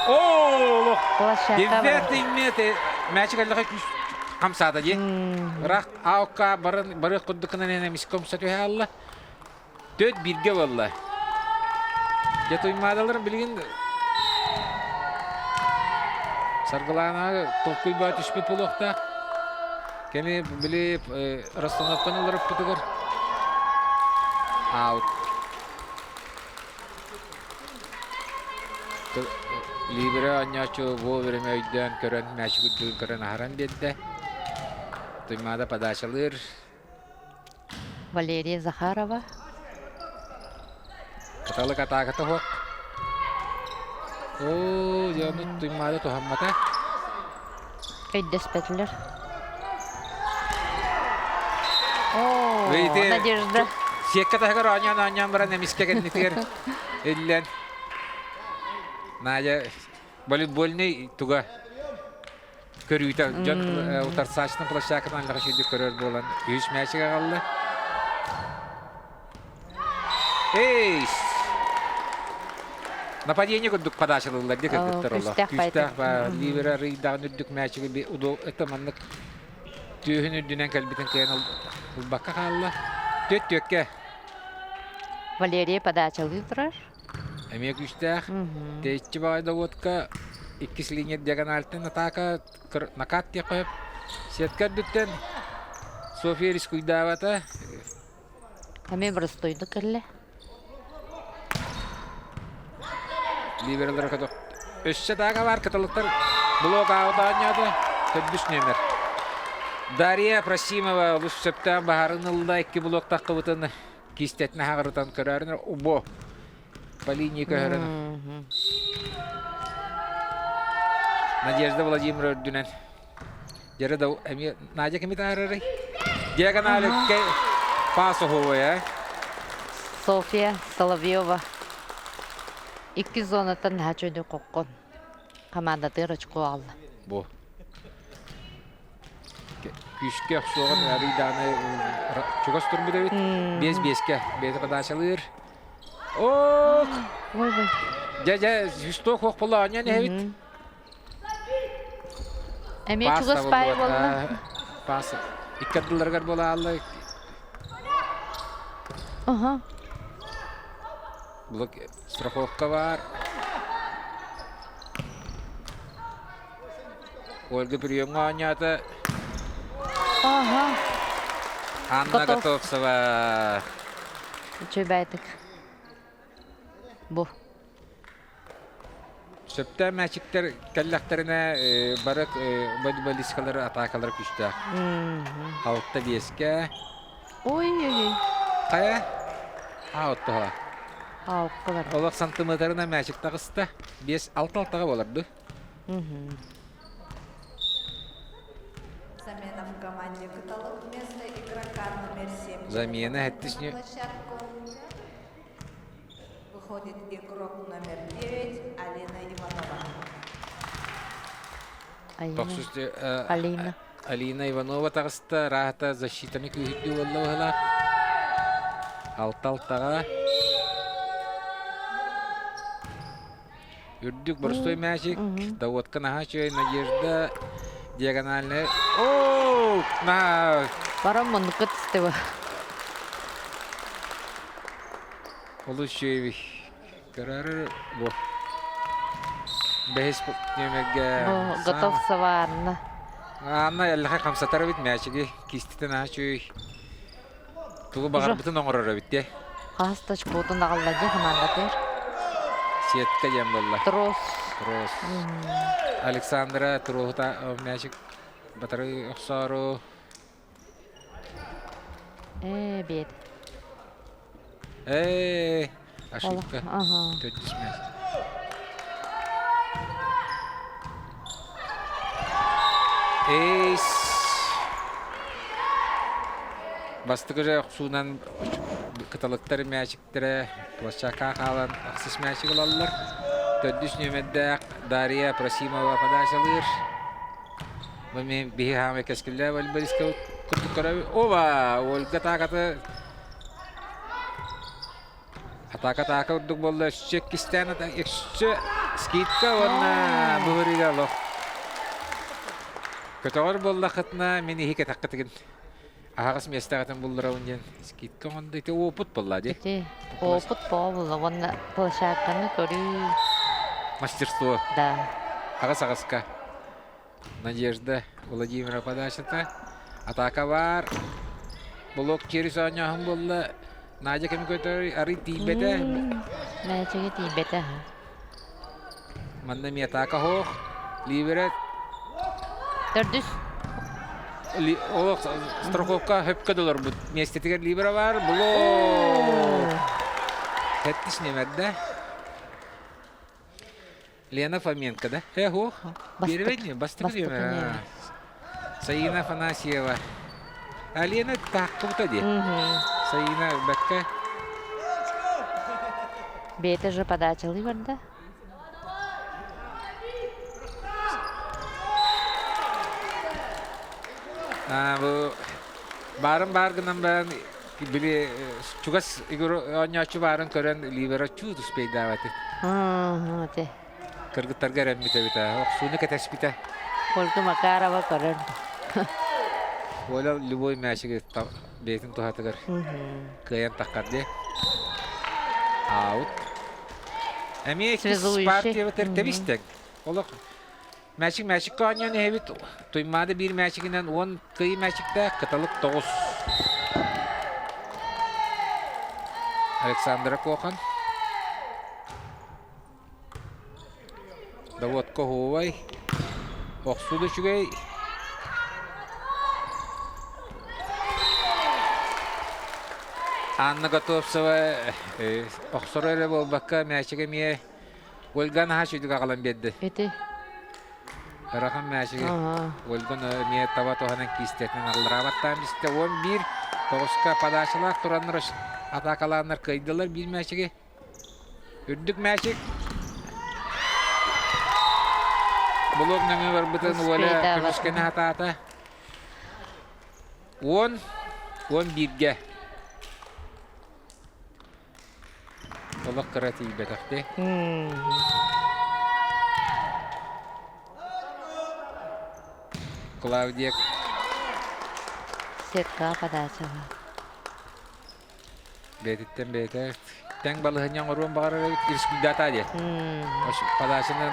Оо, Девятый метр. Мячик аллаха күүс хамсаата дии. Ыраах аукка барын барыах курдукунан эмискэ умса түһэ алла. Төт бииргэ буолла. Дьэ Туймаадалар билигин Саргылаанаҕа толкуйбаа түспүт буолуохтаах. Кини били расстановканы олоруппутугар аут. Либеро оонньооччу вовремя өйдөөн көрөн, мээчик үрдүгүн көрөн аһаран биэрдэ. Туймаада подачалыыр. Валерия Захарова. Кыталык атааката суох. Оо, дьэ ону Туймаада туһаммата. Өйдөспөтүлэр. О, Надежда. Сиэккэ таһыгар оонньоон-оонньоон баран эмискэ кэннитигэр иллэн Надя волейбольный туга көрүүтэ дьон утарсааччытын площадкатын аллаҕа сүүрдүк көрөр буолан үһүс мээчик аҕалла. Эйс! Нападение курдук подачалыллар дии кыргыттар олох. Күүстээх баар. Ливера арыйдаҕын үрдүк мээчиги это маннык түөһүн үрдүнэн кэлбитин кыайан ылбакка хаалла. Түөт түөккэ. Валерия подачалыы турар. Эмиэ күүстээх. Тэйиччи баҕай доводка иккис линия диагональтан атака накат диэххэ сөп. Сетка үрдүттэн София рискуйдаабата. Эмиэ боростуойдук кэллэ. Ливерлары көтөх. Өссө атака бар кыталыктар блок аут оонньоото. Төрдүс нүөмэр. Дарья Просимова олус сөптөөх баһарын ылла икки блок таххыбытын кистэтин аһаҕырытан көрөөрүн убо по линии көһөрөн Надежда Владимировна үрдүнэн Дьэрэ да эмиэ Надя кими таарарый? Диагоналикка пас оһуобай, Софья Соловьева икки зонаттан наһаа чөйдүк хоккон командатыгар очко аҕалла. Бу күүскэ охсуоҕун арыйдааны чугас турбут эбит. Биэс биэскэ бэйэтэ подачалыыр. Ок! Ой, ой. Дьэ, дьэ, свисток хуох буолла оонньоон иһэбит. Эмиэ чугас паай буолла. Пас икки ардыларыгар буолаалла. Аха. Блок страховка бар. Ольга приемҥа оонньоото. Аха. Анна Готовцева. Үчүгэйдик. Бу. Сөптөөх мээчиктэр кэллэхтэринэ бары волейболисткалар атаакалара күүстээх. Алта биэскэ. Ой-ой-ой. Хайа? Аа, оттоһо. Аукка бар. Олох сантиметрынан мээчик таҕыста. Биэс алта алтаҕа буолар дуу? Замена в команде «Каталог» вместо игрока номер 7. Замена На хэттисни площадку выходит игрок номер 9 Алина Иванова. Алина. Алина. Алина Иванова таҕыста, раата защитаны күүһүрдүү буолла быһыылаах. Алта алтаҕа. Үрдүк боростой мячик, доводка наһаа үчүгэй Надежда диагональная. Оо, на Баран муннукка түстэ бу. Олус үчүгэй көрөр бу. Бэһис нүөмэргэ Бу Готовцева Анна. Анна эллэхэ хамсатар эбит мячиги киститин наһаа үчүгэй. Тугу баҕарбытын оҥорор эбит дии. Хас да очкотун аҕалла дии хамаандатыгар. Сетка диэн буолла. Трос. Трос. Александра Троһута мячик батары охсоору. Ээ, бет. Ээ, ошибка. Ага. Төрдүс мяч. Эйс. Бастакы же охсуунан кыталыктар мячиктэрэ площадка хаалан ахсыс мячик ылаллар. Төрдүс нүөмэрдээх Дарья Просимова подачалыыр. Бу мен биһи хаамай кэскиллээх волейболистка курдук көрөбүт. Оба! Ольга таакаты Атака-атака курдук буолла өссө иккистээн өссө скидка уонна быһырыыга олох. Көтөҕөр буоллаххытына мин иһи кэтэххитигин аһаҕас миэстэҕитин булларабын диэн скидка оҥондо ити опыт буолла дии. Ити опыт буолла уонна площадканы көрүү. Мастерство. Да. Аҕыс аҕыска. Надежда Владимира подачата. Атака бар. Блок через оонньооһун буолла. Надя кэми көтөр арый тиийбэтэ. Мээчигэ тиийбэтэ. Манна эмиэ атака хоох. Ливера. Төрдүс. Олох страховка хөпкө долорбут. Миэстэтигэр ливера бар. Блок. Хэттис нөмердэ. Лена Фоменко, да? Э, ох, первый бастакы диэмэ. Саина Афанасьева. А Лена тааккыбыта дии. Саина бэккэ. Кыталыкка. Бэйэтэ же подачалыы барда. Бу баарын баар гынан баран били чугас оонньооччу баарын көрөн ливера чуут успейдаабаты. Те. Кыргыттарга эрэммит эбит охсууну кэтэспитэ. Ольга Макарова көрөр. Оля любой мячиги бэйэтин туһатыгар кыайан таххар дии. Аут. Эмиэ иккис партиябытыр тэбистең. Олох Мячик мячикка оонньоон иһэбит. Туймаада биир мячигинэн 10 кый мячиктээх, кыталык 9. Александра Кохан. Доводка оһуобай. Охсуу да үчүгэй. Анна Готовцева охсоро эрэ буолбакка мээчик эмиэ Ольга наһаа үчүгүйдүк аҕалан биэрдэ. Ити. Ырахан мээчиги Ольга эмиэ таба туһанан киистэтинэн аллараабаттаан бистэ. 11 тоҕуска подачалаах тураннар атаакалааннар кыайдылар биир мээчиги. Үрдүк мээчик. Блок нөҥүө барбытын Оля көмүскэни хатаата. 10 11-гэ. Олох кыра тиийбэтэхти. Клавдия Сетка подачаҕа. Бэйэтиттэн бэйэтэ тэҥ балыһынньа оҥоруон баҕарар эбит рискуйдаата диэн. Подачанан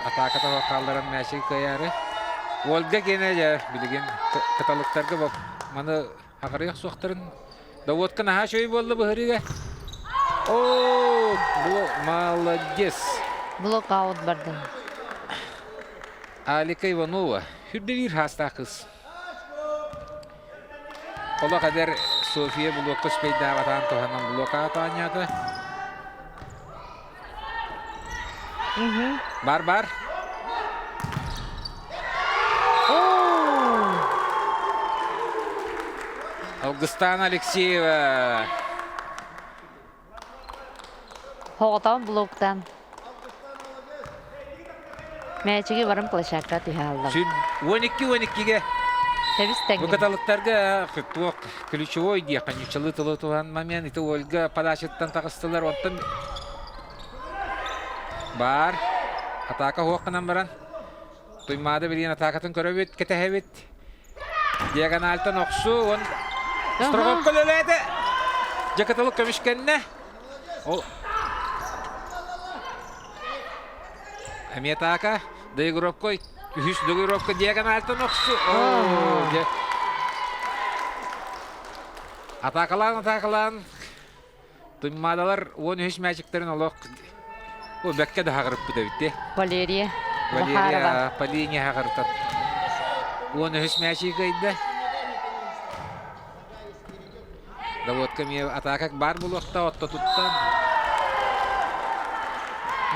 атааката хаалларан мээчиги кыайаары. Ольга гиэнэ дьэ билигин кыталыктарга маны хахарыах суохтарын Доводка наһаа үчүгэй буолла быһырыыга. О, молодец. Блокаут бардым. Алика Иванова, хүрдэлиир хаастаах кыз. Олох эдэр София блокка спейдаабатаан туһанан блокаут оонньоото. Бар бар. Алгыстаана Алексеева. Хоҕотоон блоктан. Мээчиги баран площадка түһэ аллам. 12-12-ге. Тэбис тэҥҥэ. Бу каталыктарга туох ключевой диэххэ ньуччалыы тылы туһан момент ити Ольга подачаттан таҕыстылар онтон баар атака хуохханан баран Туймаада билигин атаакатын көрөбүт, кэтэһэбит. Диагональтан охсуу, он страховка үлэлээтэ. Дьэ кытылык көмүскэннэ. Ол Эмиэ атака. Доигровка үһүс доигровка диагональтан охсуу. Оо, дьэ. Атакалаан, атакалаан. Туймаадалар 13 мээчиктэрин олох О, бэккэ да хаҕырыппыт эбит дии. Валерия Валерия Полиния хаҕырытар. 13 мээчиги кыайда. Доводка эмиэ атака баар буолуохта оттотуттан.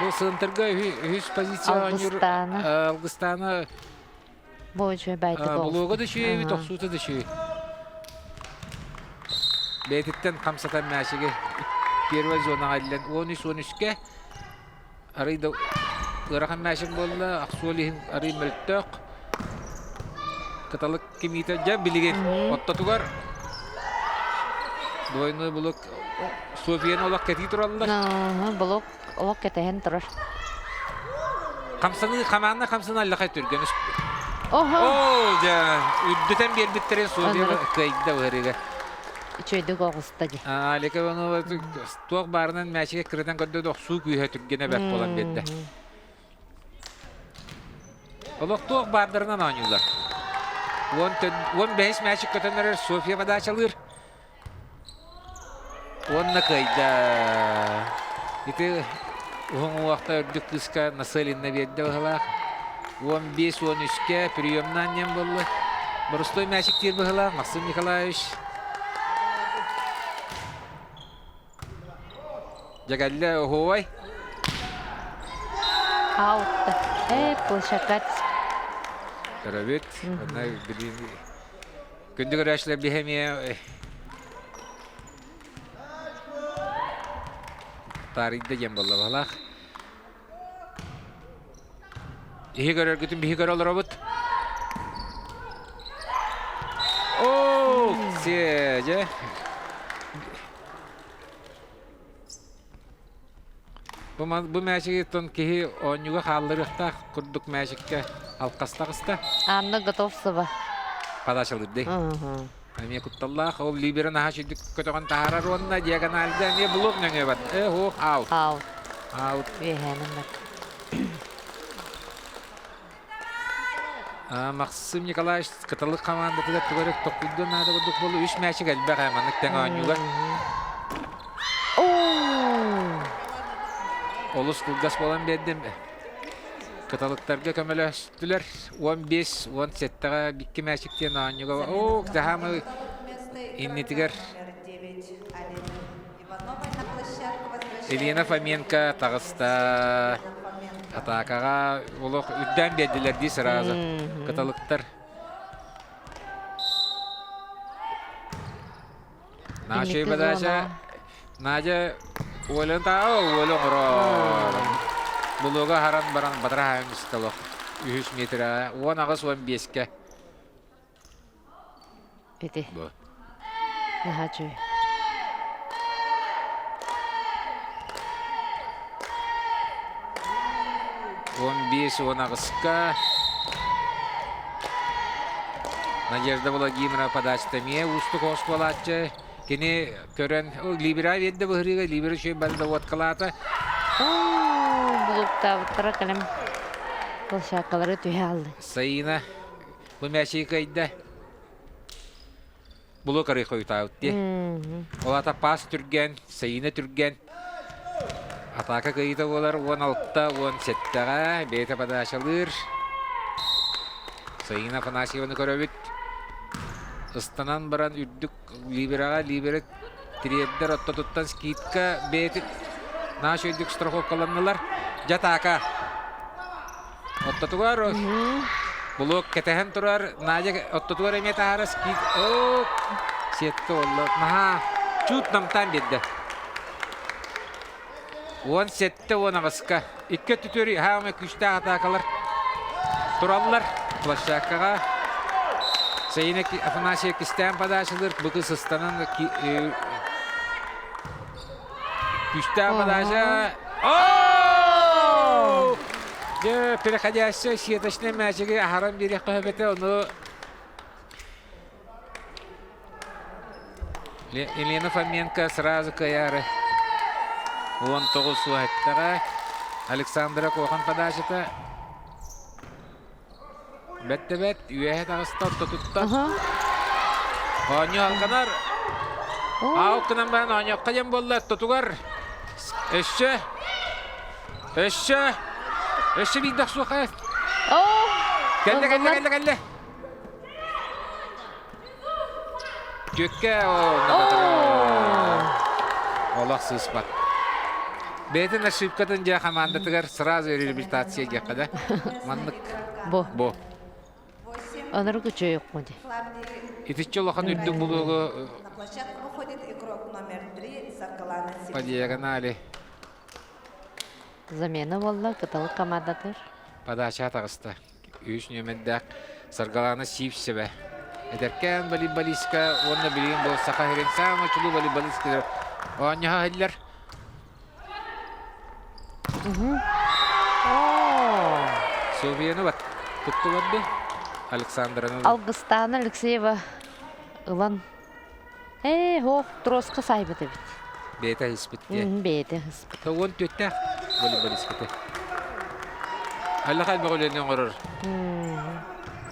Бу сыынтырга үһүс позиция оонньуур Алгыстаана. Алгыстаана Бу үчүгэй байтык Булууга да үчүгэй, тохсуута да үчүгэй. Бэйэтиттэн хамсатан мээчиги первой зонаҕа иллэн 13-13-кэ арый да ыарахан мээчик буолла, Ахсуол иһин арый мөлтөх. Кыталык кимиитэ дьэ билигин оттотугар двойной блок Софияны олох кэтии тураллар. Блок олох кэтэһэн турар. Хамсаныы хамаанна хамсана аллахай түргэн. Оһо! Оо, дьэ, үрдүтэн биэрбиттэрин София кыайда быһарыга. Үчүгэйдик оҕуста дии. Алика Иванова туох баарынан мээчигэ кырытан көрдө охсуу күүһэ түргэнэ бэрт буолан биэрдэ. Олох туох баардарынан оонньуулар. 15 мээчик көтөн эрэр София подачалыыр. Уонна кыайда. Ити уһун уҥуохта үрдүк кыыска нацеленна биэрдэ быһылаах. 15-13-кэ приемнаан диэн буолла. Боростуой мээчик диир быһылаах Максим Николаевич. Дьэгэллэ оһуобай. Аутта. Э, площадка. Көрөбүт. Онно билин Күндү көрөөччүлэр биһи эмиэ. Таарыйда диэн буолла баһылаах. Иһи көрөргүтүн биһи көрө олоробут. Оо, сиэдьэ. Бу, бу мээчиги киһи оонньууга хаалларыахтаах курдук мээчиккэ алкаста таҕыста. Анна Готовцева. Подачалырды. Эмиэ кутталлаах. Ол либера наһаа сүрдүк көтөҕөн таһаарар уонна диагональда эмиэ блок нөҥүө бар. Э, ох, аут. Аут. Аут. Үөһээнэн бар. Максим Николаевич кыталык хамаандатыгар тугу эрэ токуйдуон наада курдук буолла. Үс мээчик элбэх ээ маннык тэҥ оонньууга. Олус кылгас буолан биэрдим. Кыталыктарга көмөлөстүлэр. 15-17-ҕэ икки мээчик диэн оонньууга. Оо, Заһаамы иннитигэр Елена Фоменко таҕыста. Атаакаҕа олох үрдээн биэрдилэр дии сразу. Кыталыктар. Наша подача. Надя Оля таа Оля оҥорор. Булуга харан баран батыраһаан истолох. Үһүс метрэ 18-15-кэ. Ити. Бу. Наһаа үчүгэй. 15-18-ка Надежда Владимировна подачата эмиэ уустук оскуолааччы. Кини көрөн, Либера биэрдэ быһырыыга, Либера үчүгэй балда уоткалаата. Булуктаабыттара кэлем площадкалары түһэ алды. Саина бу мээчиги кыайда. Булу карый хойутаабыт дии. Ол ата пас түргэн, Саина түргэн. Атака кыайыыта буолар 16-17-ҕэ бэйэтэ подачалыыр. Саина Афанасьеваны көрөбүт. Ыстанан баран үрдүк Либераҕа Либера тириэрдэр оттотуттан скидка бэйэтин нааш өйдүк страховкаланнылар. Дьэ атака. Оттотугар блок кэтэһэн турар Надя оттотугар эмиэ таһара скид оо сетка буолла. Наһаа чуут намтаан биэрдэ. 17-18-ка икки өттүтүөр хаамай күүстээх атаакалар тураллар площадкаҕа. Саина Афанасьев кистээн подачалыыр бу сыстанан Күүстээх подача. О! Дьэ, переходящая сеточный мячиги аһаран биэриэххэ сөп этэ, ону Елена Фоменко сразу кыайаары 19 суоһаттаҕа Александра Кохан подачата Бэт да бэт, үөһэ таҕыста ортотуттан. Оонньуу алҕанар. Аал гынан баран оонньуохха диэн буолла ортотугар. Өссө. Өссө. Өссө биирдэх суоха. Кэллэ, кэллэ, кэллэ, кэллэ. Түөккэ олох сыыспат. Бэйэтин ошибкатын дьэ хамаандатыгар сразу реабилитация диэххэ да. Маннык Бу. Бу. Онору күчөйөккун дии. Итиччэ улахан үрдүк булуугу На площадку выходит игрок номер 3 Саргалана по диагонали Замена буолла кыталык командатыр. Подача таҕыста. Үс нүөмэрдээх Саргалана Сивцева. Эдэркээн волейболистка уонна билигин бу Саха сирин саамай чулуу волейболисткалар оонньоһо иһиллэр. Софияны бат туттулар ди. Александраны. Алгыстаана Алексеева ылан Ээ, һоох, троска саайбыт эбит. Бэйэтэ ыспыт диye. Бэйэтэ ыспыт. Тоҕуон түөттээх волейболистката. Аллах элбэх үлэни оҥорор.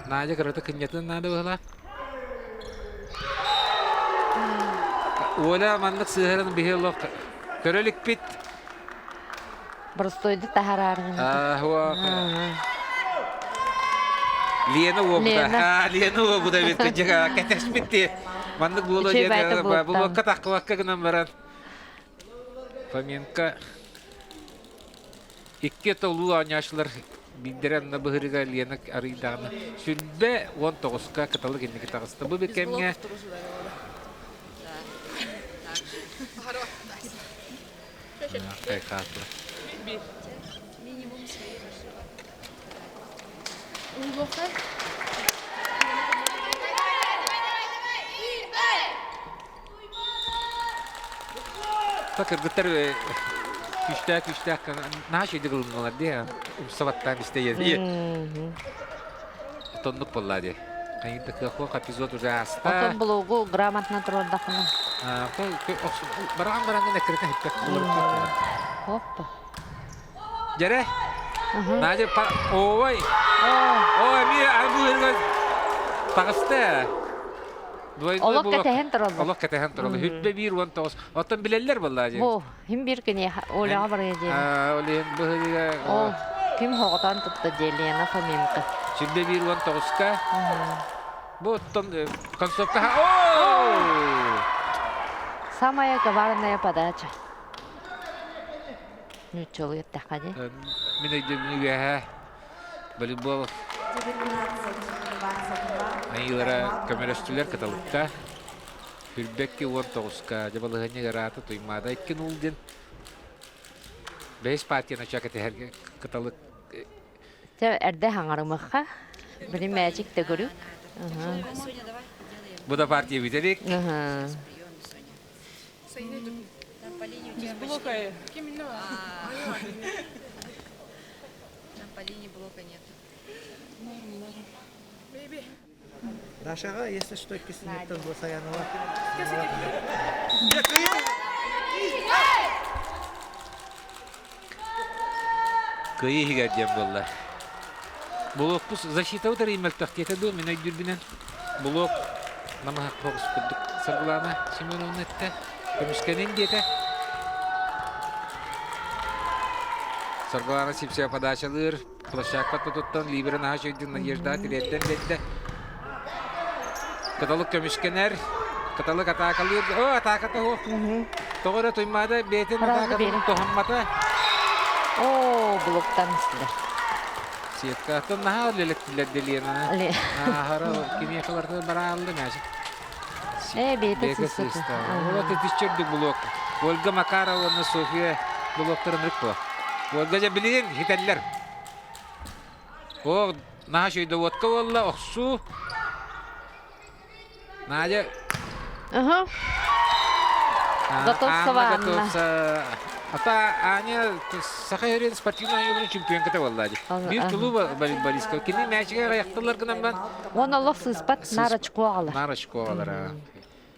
Надя кырата кынньатын наада быһылаах. Оля маннык сыһарын биһи олох көрө иликпит. Простойду таһарааргын. Лена уобута. Лена уобута бит кыдьыга кэтэспит ти. Маннык буолуо диэн булуокка тахкыбакка гынан баран Фоменко икки толуу оонньоочулар биирдэрэ анна быһырыга Лена арыйдаҕына сүлбэ 19-ка кыталык инники таҕыста. Бу bir кэмҥэ Кайхаатла. Минимум своих ошибок. Та кыргыттар күүстээх күүстээх наһаа үчүгэйдик ылынналар дии умса баттаан истэ дии. Тоннук буолла дии. Хайын кыахуох эпизод уже ааста. Отон булугу грамотно турардахына. Бараан бараҥын эккирэтэ хиппек Хоппа. Дьэрэ. Надя ой. Ой, ми арбуһырга таҕыста. Олох кэтэһэн тураллар. Олох кэтэһэн тураллар. Хүппэ биир уон тоҕус. Оттон билэллэр буолла дии. Бу, ким биир күнэ Оляҕа барыа диэн. Олен быһыга. Ол ким хоҕотон тутта дии Лена Фоменко. Сүрбэ биир уон тоҕуска. Бу оттон концовка. О! Самая коварная подача. Нууччалыы эттэххэ дии. Мин өйдөбүнү үөһэ волейбол айыылара көмөлөстүлэр кыталыкка. Хүрбэкки уон тоҕуска дьабалыһынньык ыраата Туймаада икки нуул диэн бэһис партияны чакэтиһэргэ кыталык Чэ, эрдэ хаҥарымыхха. Били мээчик төгүрүк. Соня, давай, делаем. Бу да партия бүтэrik. Сейчас прием, Соня. Там по линии у тебя почти... Там по линии блока нет. Дашаҕа, если что, иккисинниттэн Саянова. Кыайыы иһигэр диэн буолла. Блокпус защита утары мөлтөх диэтэ дуу, мин өйдүүрбүнэн. Блок намыһах соҕус курдук Саргылаана Семеновна эттэ. Көмүскэнин диэтэ. Саргылаана Сипсева подачалыыр. Площадка туттан Либера наһаа үчүгэйдик Надежда тириэрдэн биэрдэ. Кыталык көмүскэнэр. Кыталык атаакалыыр. О, атааката суох. Тоҕо эрэ Туймаада бэйэтин атаакатын туһаммата. О, блоктан истилэр. Сеткаттан наһаа үлэлэттилэр Деленаны. Аһара кимиэхэ барыта бараалла мяч. Э, бэйэтэ сыыста. Вот итиччэрдик блок. Ольга Макарова уонна София блоктарын ырыкпа. Ольга дьэ билигин хитэллэр. О, наһаа үчүгэй буолла, охсуу. Надя. Ага. Готовцева Анна Анна. Готовцева. Ата Аня Саха Сирин спортивнай оонньууларын чемпионката буолла дии. Биир чулуу Бориска. Кини мээчигэ аяқтылар гынан бан. Он олох сыспат наар очко аҕалар. Наар очко аҕалар.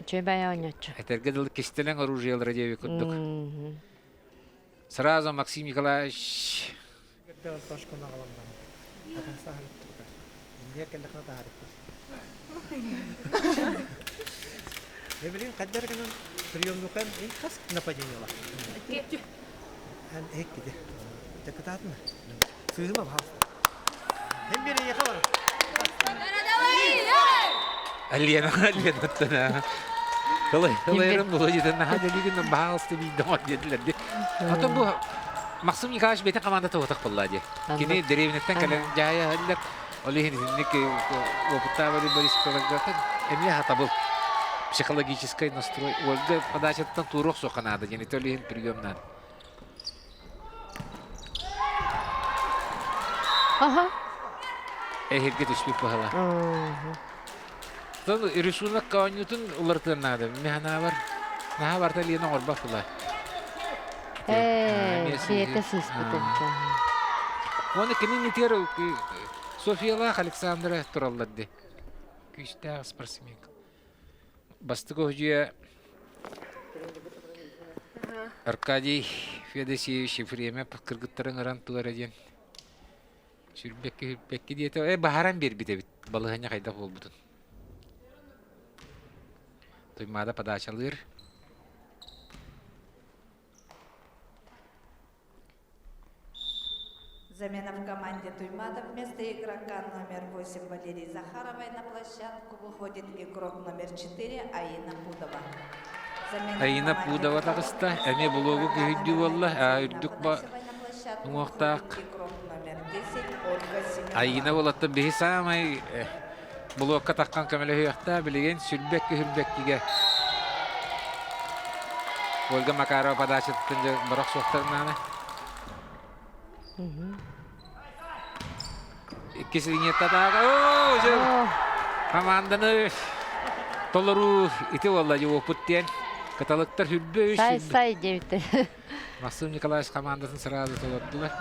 Үчүгэй оонньооччу. Этэргэ дылы кистэлэҥ оружиелара диэби курдук. Сразу Максим Николаевич Билин қаддар гынан приемнукан хас нападениела. Эн эккиде. Дакытаатма. Сыыма баһаста. Hem bir yaka var. Лена, Лена, Ылайырым була дьитэн наһаа дэлигин баһаалыста биирдэ оҥор диэтилэр дии. Оттон бу Максим Николаевич бэйэтин командата уотах буолла дии. Кини дэриэбинэттэн кэлэн дьаһайа иһэллэр. Ол иһин итинник опыттаах волейболисткаларга эмиэ хатабыл психологическай настрой Ольга подачаттан туруох суохха наада диэн ити ол иһин приемнаан. Аха. Эһиргэ түспүт быһала. Тон рисунок оонньуутун уларытыан наада. Мин санаабар, наһаа барыта Лена оҥорбот була. Ээ, сиэтэ сыыспыт эбит. Уонна кини иннитигэр Софиялаах Александра тураллар дии. Күүстээх спортсмен. Бастакы уһудьуйа Аркадий Федосеевич Ефремов кыргыттарын ыран тугара диэн Сүүрбэккэ сүүрбэккэ диэтэ, ээ баһаран биэрбит эбит, балаһыанньа хайдах буолбутун. Туймаада подачалыыр. Замена в команде Туймада вместо игрока номер 8 Валерии Захаровой на площадку выходит игрок номер 4 Аина Пудова. Замена в Аина команде Пудова Кыталык таҕыста, вместо эмиэ булуогу игрока күһүйдүү номер буолла, 1 аа Аина үрдүк ба Афанасьевой на площадку уҥуохтаах выходит игрок номер 10 Ольга Аина Семенова. уолаттан биһи саамай булуокка таххан көмөлөһүөхтээ билигин сүрбэккэ-сүрбэккигэ. Ольга Макарова подачатыттан дьэ барах суохтарынааны. Иккис линията атака. Оо, дьэ команданы толоруу ити буолла дьуоппут диэн. Кыталыктар хүрбэ үс. Сай сай диэбиттэр. Максим Николаевич командатын сразу толордулар.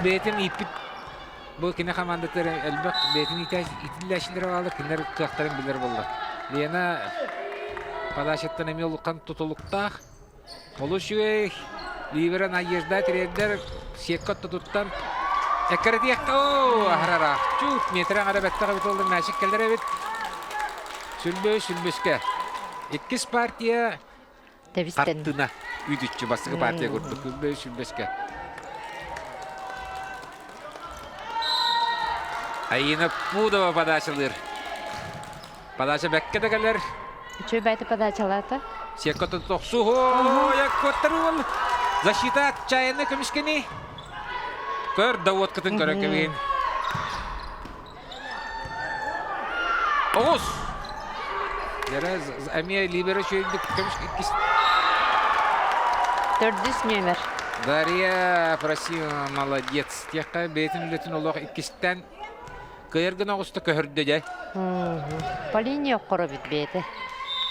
Бэйэтин ииппит бу кини командатыгар элбэх бэйэтин иитиллээччилэрэ бааллар, кинилэр кыахтарын билэр буолла. Лена подачаттан эмиэ улахан тутулуктаах. Олус үчүгэй. Ливера Надежда тириэрдэр сетка туттан эккирэтиэххэ оо аһарара. Чуут метр аҥара бэттэх эбит буолла мээчик кэлэр эбит. Сүлбү сүлбүскэ. Иккис партия Тэбистэн. Хартына үдүччү бастакы партия курдук сүлбү сүлбүскэ. Айина Пудова подачалыыр. Подача бэккэ да кэлэр. Үчүгэй бэйэтэ подачалаата. Сетка тохсуһу, яккоттар Защита отчаянно көмүскэни. Көр да уоткытын көрө кэбиһин. Оҕус! Дьэрэ эмиэ либеро үчүгэйдик көмүс иккис. Төрдүс нүөмэр. Дарья Афросимова молодец. Тиэххэ бэйэтин үлэтин олох иккистэн кыайар гына оҕуста көһөрдө дьэ. По линии оккоро бит бэйэтэ.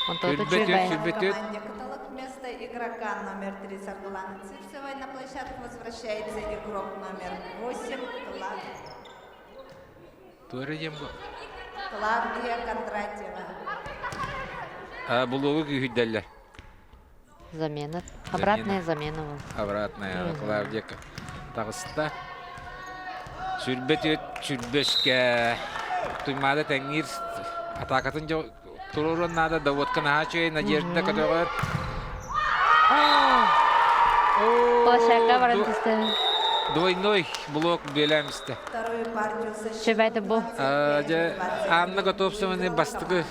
Онтон Сүрбөтүөт, сүрбөтүөт. Каталог вместо игрока номер 3 Саргылана Ципсовой на площадку возвращается игрок номер 8 Клад Туора диэн бу. Клавдия Кондратьева. Булуогу күүһүрдэллэр. Замена. Обратная замена был. Обратная. Клавдия таҕыста. Сүрбэ түөт сүрбэскэ Туймаада тэҥниир атаакатын туруоруон наада доводка наһаа үчүгэй Надежда көтөҕөр. Площадка баран түстэ. Двойной блок бүөлээн истэ. Шебэти бу. Дьэ, Анна Готовцеваны бастакы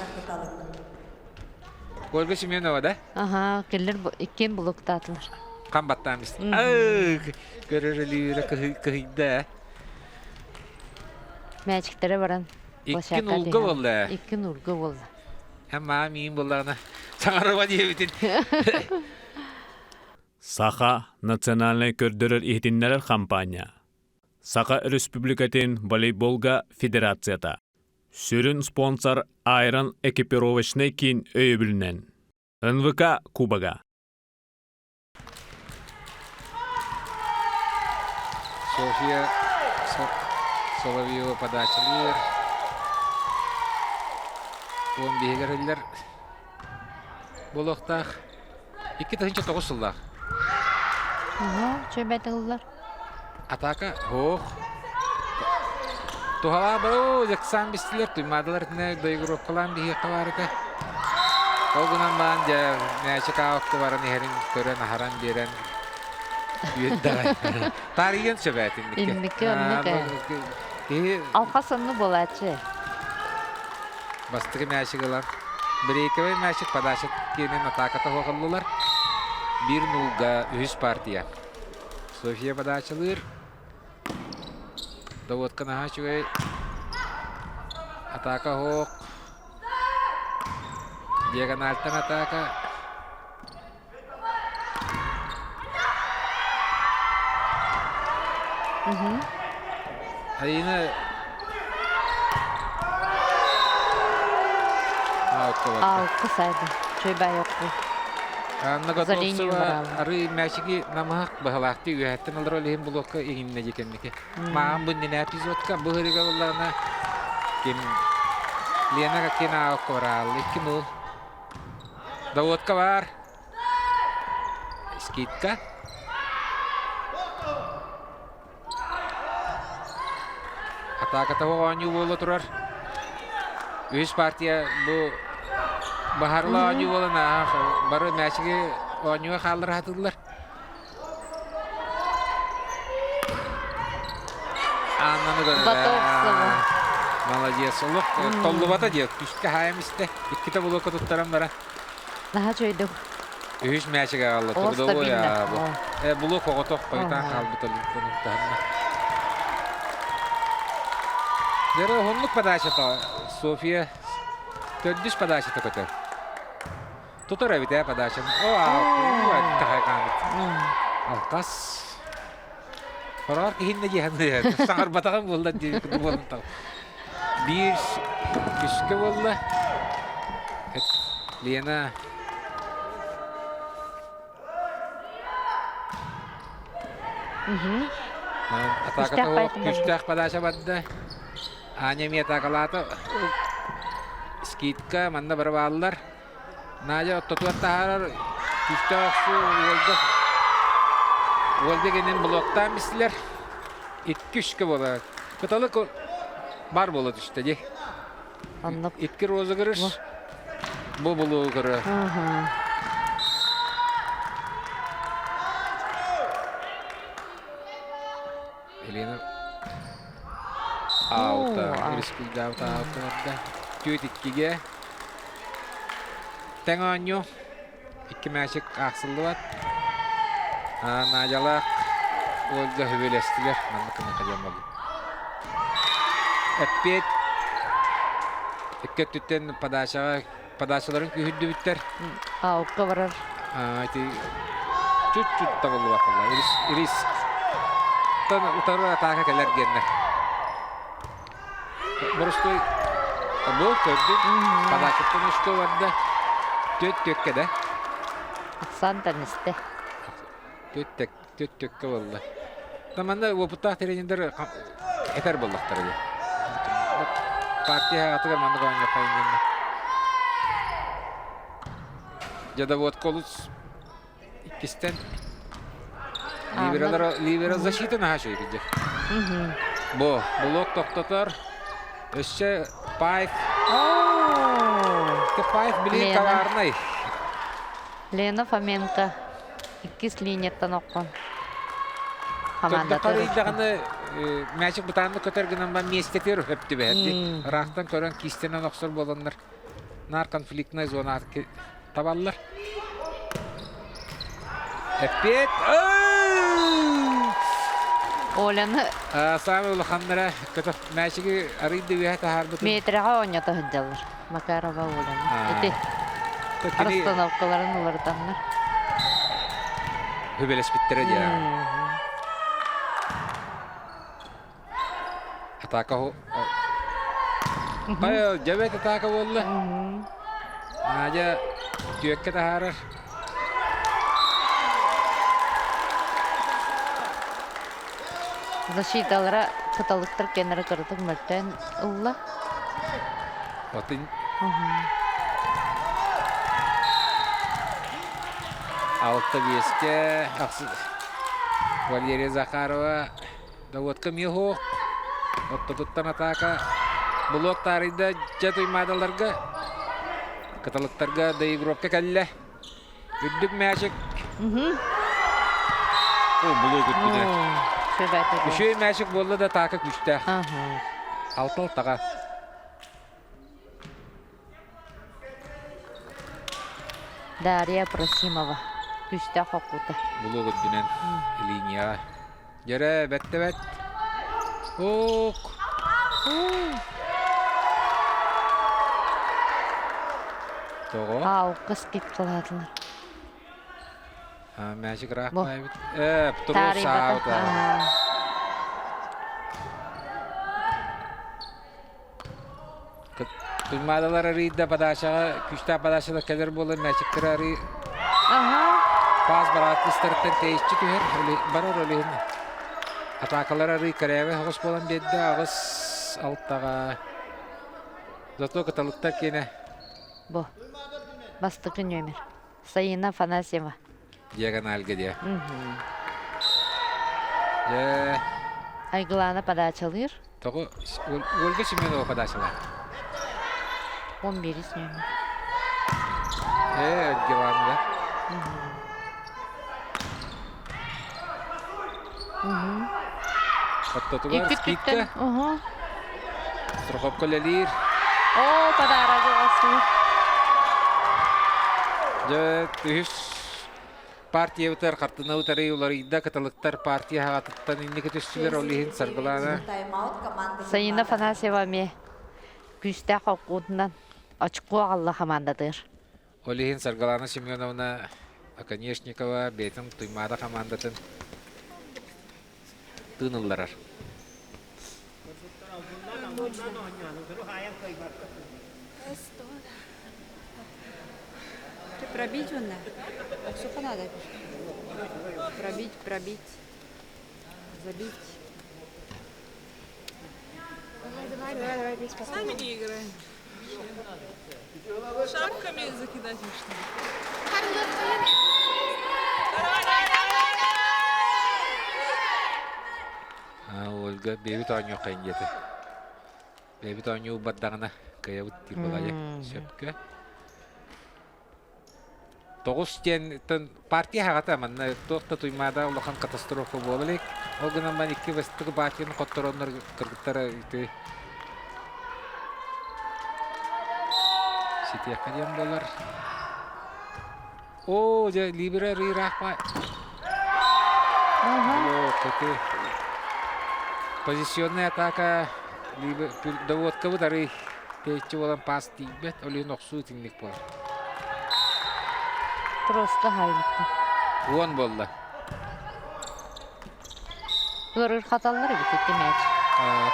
Ольга Семенова, да? Ага, келлер иккиэн блоктаатылар. Хам баттаан истэ. Көрөрөлүүрэ кыһыйда. Мээчиктэрэ баран. Икки нулга буолла. Икки нулга буолла. Һэммаа миин буоллаҕына саҥарыма диэбитин. Саха национальнай көрдөрөр-иһитиннэрэр хампаанньа Саха Өрөспүүбүлүкэтин волейболга федерацията Сүрүн спонсор Айрон экипировочнай киин өйөбүлүнэн НВК Кубога Софья Соловьева подачалыыр. Уон биһигэр иллэр буолуохтаах. 2009 сыллаах. Чөбөт ыллар. Атака ох. Туһалаах бару дьаксаан бистилэр туймаадалар итинэ доигровкалаан биһиэххэ баар этэ. Ол гынан баран дьэ мээчик аакка баран иһэрин көрөн аһаран биэрэн үөрдэҕэ. Таарыйыан сөп ээ итинникке. Инники оннук ээ. Киһи Алхас онну буолааччы. Бастакы мээчик ылан брейковай мээчик подача киэнин атааката суох Биир нулга үһүс партия. София подачалыыр. Доводка наһаа үчүгэй. Атака оһох. Диагональтан атака. Айына Алты сайды. Чөй бай Анна Готовцева арыы мээчиги намыһах быһалаахтыы үөһэттэн олорор иһин блокка иҥиннэ дии кэнники. Маам бу иннинэ эпизодка бу ыһырыга ыллаҕына ким Лена Какина Коралл 2-0. Доводка бар. Скидка. Атааката оонньуу буола турар. Үһүс партия бу баһарла оонньуу буолан бары мээчиги оонньууга хааллара сатыыллар. Аннаны көрөр. Молодец. Олох толлубата диэ. Күүскэ хаайам истэ. Иккитэ блокка туттаран бара. Наһаа чөйдөк. Үһүс мээчик аҕалла. Трудовой бу. Блок оҕотох хойутаан хаалбыт таһынна. Дьэ, уһуннук подачата София төрдүс подачата көтөр. Тутар эбит ээ подачаны. О, тахайгаамыт. Алкас. Хороор киһиннэ диэхэнэ саҥарбатаҕым буолла диэбит буолан тал. Биир үскэ буолла. Лена Атааката күүстээх подача барда. Аня эмиэ атаакалаата. Скидка манна бары бааллар. Надя оттотугар таһаарар күүстээх охсуу Ольга Ольга гэнин блоктаан бистилэр. Икки үшкэ буолар. Кыталык бар буола түстэ дии. Оннук. Икки розыгрыш. Бу булуугуру. Елена аута, рискуйдаабыт аута барда. Түөт иккигэ. Тэҥ оонньуу. Икки мээчик аахсыллыбат. Надялаах Ольга хүбүлэстилэр. Маннык гына кэлиэн буолла. Эппиэт икки өттүттэн подачаҕа подачаларын күүһүрдүбүттэр. Аукка барар. Ити чуть-чуть табыллыбатылар. Риск. Тан утары атака кэлэр диэннэр. Боростуой бу көрдүм. Подачаттан очко барда. Түөт түөккэ да. Ахсан тэнистэ. Түөт түөт түөккэ буолла. Таманна опыттаах тренердер этэр буоллахтара дии. Партия атыгар маннык оонньуохха иннинэ. Дьадоводка олус иккистэн ливералар ливерал защита наһаа үчүгэй кырдьык. Бу блок тохтотор. Өссө Паев. Паев били коварный. Лена Фоменко иккис линияттан оккон. Командата даҕаны мячик бытааннык көтөр гынан ба миэстэтигэр өп түбэһэрди. Ыраахтан көрөн киистэнэн охсор буоланнар наар конфликтная зона табаллар. Эппиэт. Оляны Саамай улаханнара көтөх мээчиги арыйды үөһэ таһаарбытын. Метрэҕэ оонньото сылдьаллар. Макарова Оляны. Ити расстановкаларын уларытаннар. Хүбэлэспиттэрэ диэ. Атака Хайа, дьэбэт атака буолла. Надя түөккэ таһаарар. Защиталара кыталыктар кэннэрэ кыратык мөлтөөн ылла. Отын Алта биэскэ Валерия Захарова Доводка эмиэ суох. Оттотуттан атака блок таарыйда дьэ туймаадаларга кыталыктарга доигровка кэллэ. Үрдүк мээчик. О, блок үрдүнэ. Үчүгэй мээчик буолла да атака күүстээх. Алта алтаҕа. Дарья Просимова. Күүстээх хоккута. Блок үрдүнэн линияҕа Дьэрэ, бэттэ-бэт. Ок. Тоҕо? Аалка скидкалаатылар. Мээчик ыраах баайбыт. Э, туруу саабыта. Туймаадалар арыйда подачаҕа күүстээх подачалар кэлэр буолан мээчиктэрэ арый паас барааттыстарыттан тэйиччи түһэр барар ол иһин атаакалар арый кэрээбэ соҕус буолан биэрдэ аҕыс алтаҕа зато кыталыктар киэнэ бу бастакы нүөмэр Саина Афанасьева диагональга диэ дьэ Айгылаана подачалыыр Тоҕо Ольга Семенова подачалаах? 11 нүөмэр. Ээ, Ольга Оттотугар скидка. Страховка үлэлиир. Оо, подарогы оҥостубут. Дьэ, үһүс Партиябытыгар хартыына утары уларыйда, кыталыктар партия хаҕатыттан инники түстүлэр, ол иһин Саргылаана Саина Афанасьева эмиэ күүстээх холкуутунан очко аҕалла хамаандатыгар. Ол иһин Саргылана Семеновна Оконешникова бэйэтин Туймаада хамаандатын тыын ылларар. Ты пробить онно? Охсуха надо. Пробить, пробить, забить. Давай, давай, давай, весь Сами не играем. Шапками закидать их, что ли? Ольга бэйбит оонньуоххайын диэтэ. Бэйбит оонньуу бардаҕына кыайабыт диир балайа сөпкө. Тоҕус диэн партия аһаҕата манна туох да Туймаада улахан катастрофа буола илик. Ол гынан баран икки бастакы партияны хоттороннор кыргыттара ити ситиэххэ диэн буолар. Оо, дьэ, Либера ыраах Оо, кыты. Позиционная атака доводкабыт арый тэйиччи буолан пас тиийбэт, ол иһин охсуу итинник буолар. Просто хайбыттар. Уон буолла. Ыарырҕаталлар эбит ити мяч.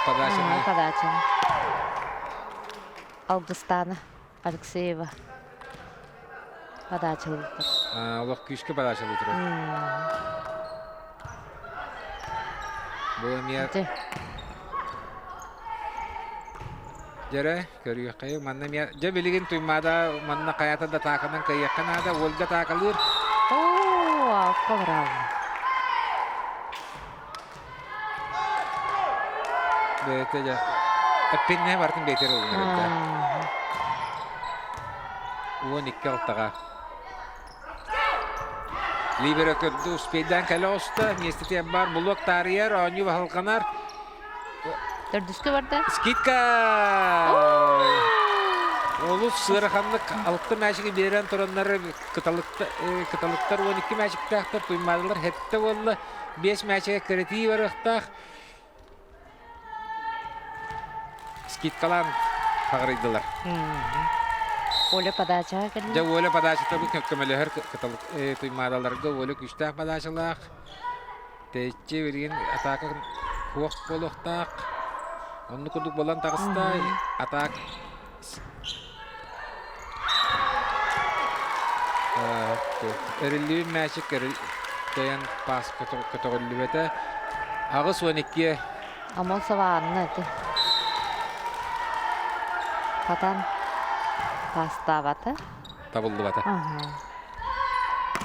Подачаны. Подачаны. Алгыстана Алексеева подачалыыр. Олох күүскэ подачалыы турар. Бу эмиэ Дьэрэ, көрүөххэйиҥ. Манна эмиэ дьэ билигин Туймаада манна хайата да атааканан кыайыахха наада. Ольга атаакалыыр. Оо, алка браво. Бэйэтэ дьэ эппиннэһэ барытын бэйэтигэр ылынар эбит 12 алтаҕа. Либеро көрдө успейдаан кэлэ оҕуста. Миэстэтигэр баар булуок таарыйар, оонньуу баһылҕанар. Төрдүскэ барда. Скидка! Олус ыараханнык алта мээчиги биэрэн тураннар кыталыктар 12 мээчиктээхтэр, туймаадалар сэттэ буолла. Биэс мээчигэ кырытыы барыахтаах. Скидкалаан хаҕарыйдылар. Оля подачаҕа кэллэ. Дьэ, Оля подачата бу көмөлөһөр кыталык туймаадаларга Оля күүстээх подачалаах. Тэйиччи билигин атака суох буолуохтаах. Оннук курдук буолан таҕыста. Атаак Эриллибит мээчик кэйэн паас көтөҕүллүбэтэ. 82 Амосова Анна ити. Хатан паастаабата. Табыллыбата. Аха.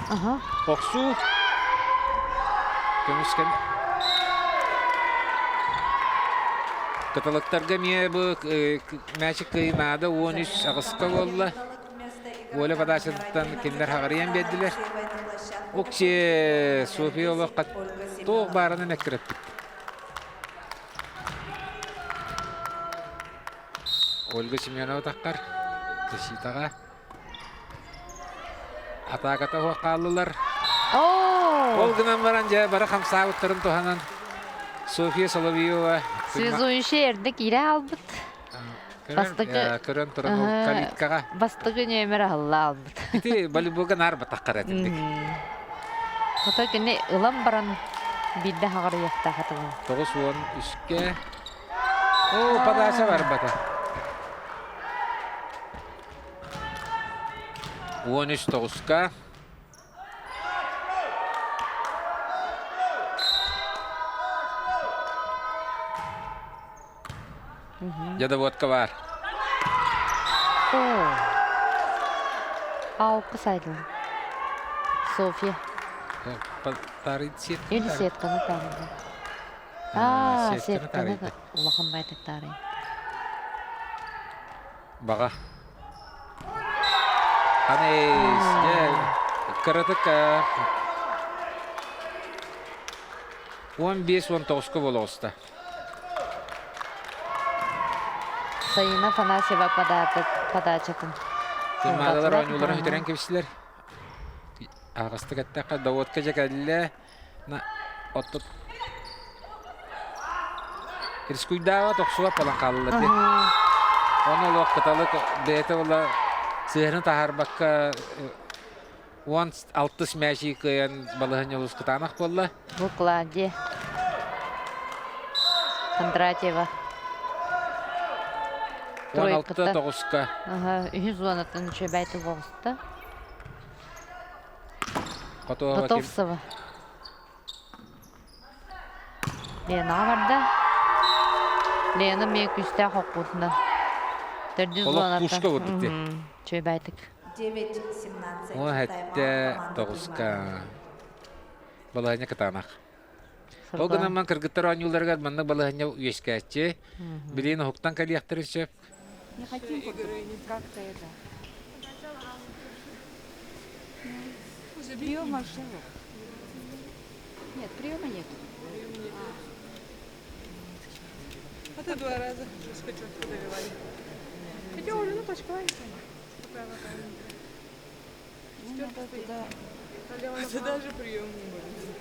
Аха. Охсуу. Көмүскэн. Кыталыктарга эмиэ бу мээчик кыйнаада 13 аҕыска буолла. Оля подачатыттан кинилэр хаҕарыйан биэрдилэр. Окси София олоххо туох баарынан эккирэппит. Ольга Семенова таххар защитаҕа Атааката суох хааллылар. Ол гынан баран дьэ бары хамсаабыттарын туһанан Софья Соловьева Связующий эрдэ киирэ хаалбыт. Бастакы көрөн туран ол калиткаҕа бастакы нүөмэр аһылла албыт. Ити волейболга наар батаххара этинник. Хото кини ылан баран биирдэ хаҕарыйахтаах атылын. 93-кэ Оо, подача барбата. 13 тоҕуска. Дядоводка баар. Оо. Аукка сайдылын. Софья. Тарыйд сетканы. Или сетканы тарыйды. Аа, сетканы улахан байтык тарыйды. Баҕа. Аны кыратык 15-19 буола оҕуста. Саина Афанасьева подачатын. Туймаадалар оонньууларын бүтэрэн кэбистилэр. Аҕыстык эттэххэ, доводка дьэ кэллэ. Оттут Рискуйдаабат охсуба палан хаалла дии. Ону олох кыталык бэйэтэ була. Сыһыаны таһаарбакка 16 мээчи кыайан балаһыанньа олус кытаанах буолла. Бу Клавдия Кондратьева. 16 тоҕуска. Үһүс зонатын үчүгэй оҕуста. Хотуова Готовцева. Ленаҕа барда. Лена эмиэ күүстээх хоппутунан. Төрдүс Олох зонаттан. пушка курдук дии. Үчүгэйдик. 9-17. О, хэттэ тоҕуска. Балаһыанньа кытаанах. Ол гынан ман кыргыттар оонньууларыгар маннык балаһыанньа үөскээччи. Билигин уһуктан кэлиэхтэрин сөп. Не хотим как-то это. Приема Нет, приема нет. А ты два раза четко довела. Хотя Оля, ну точка Это даже прием не будет.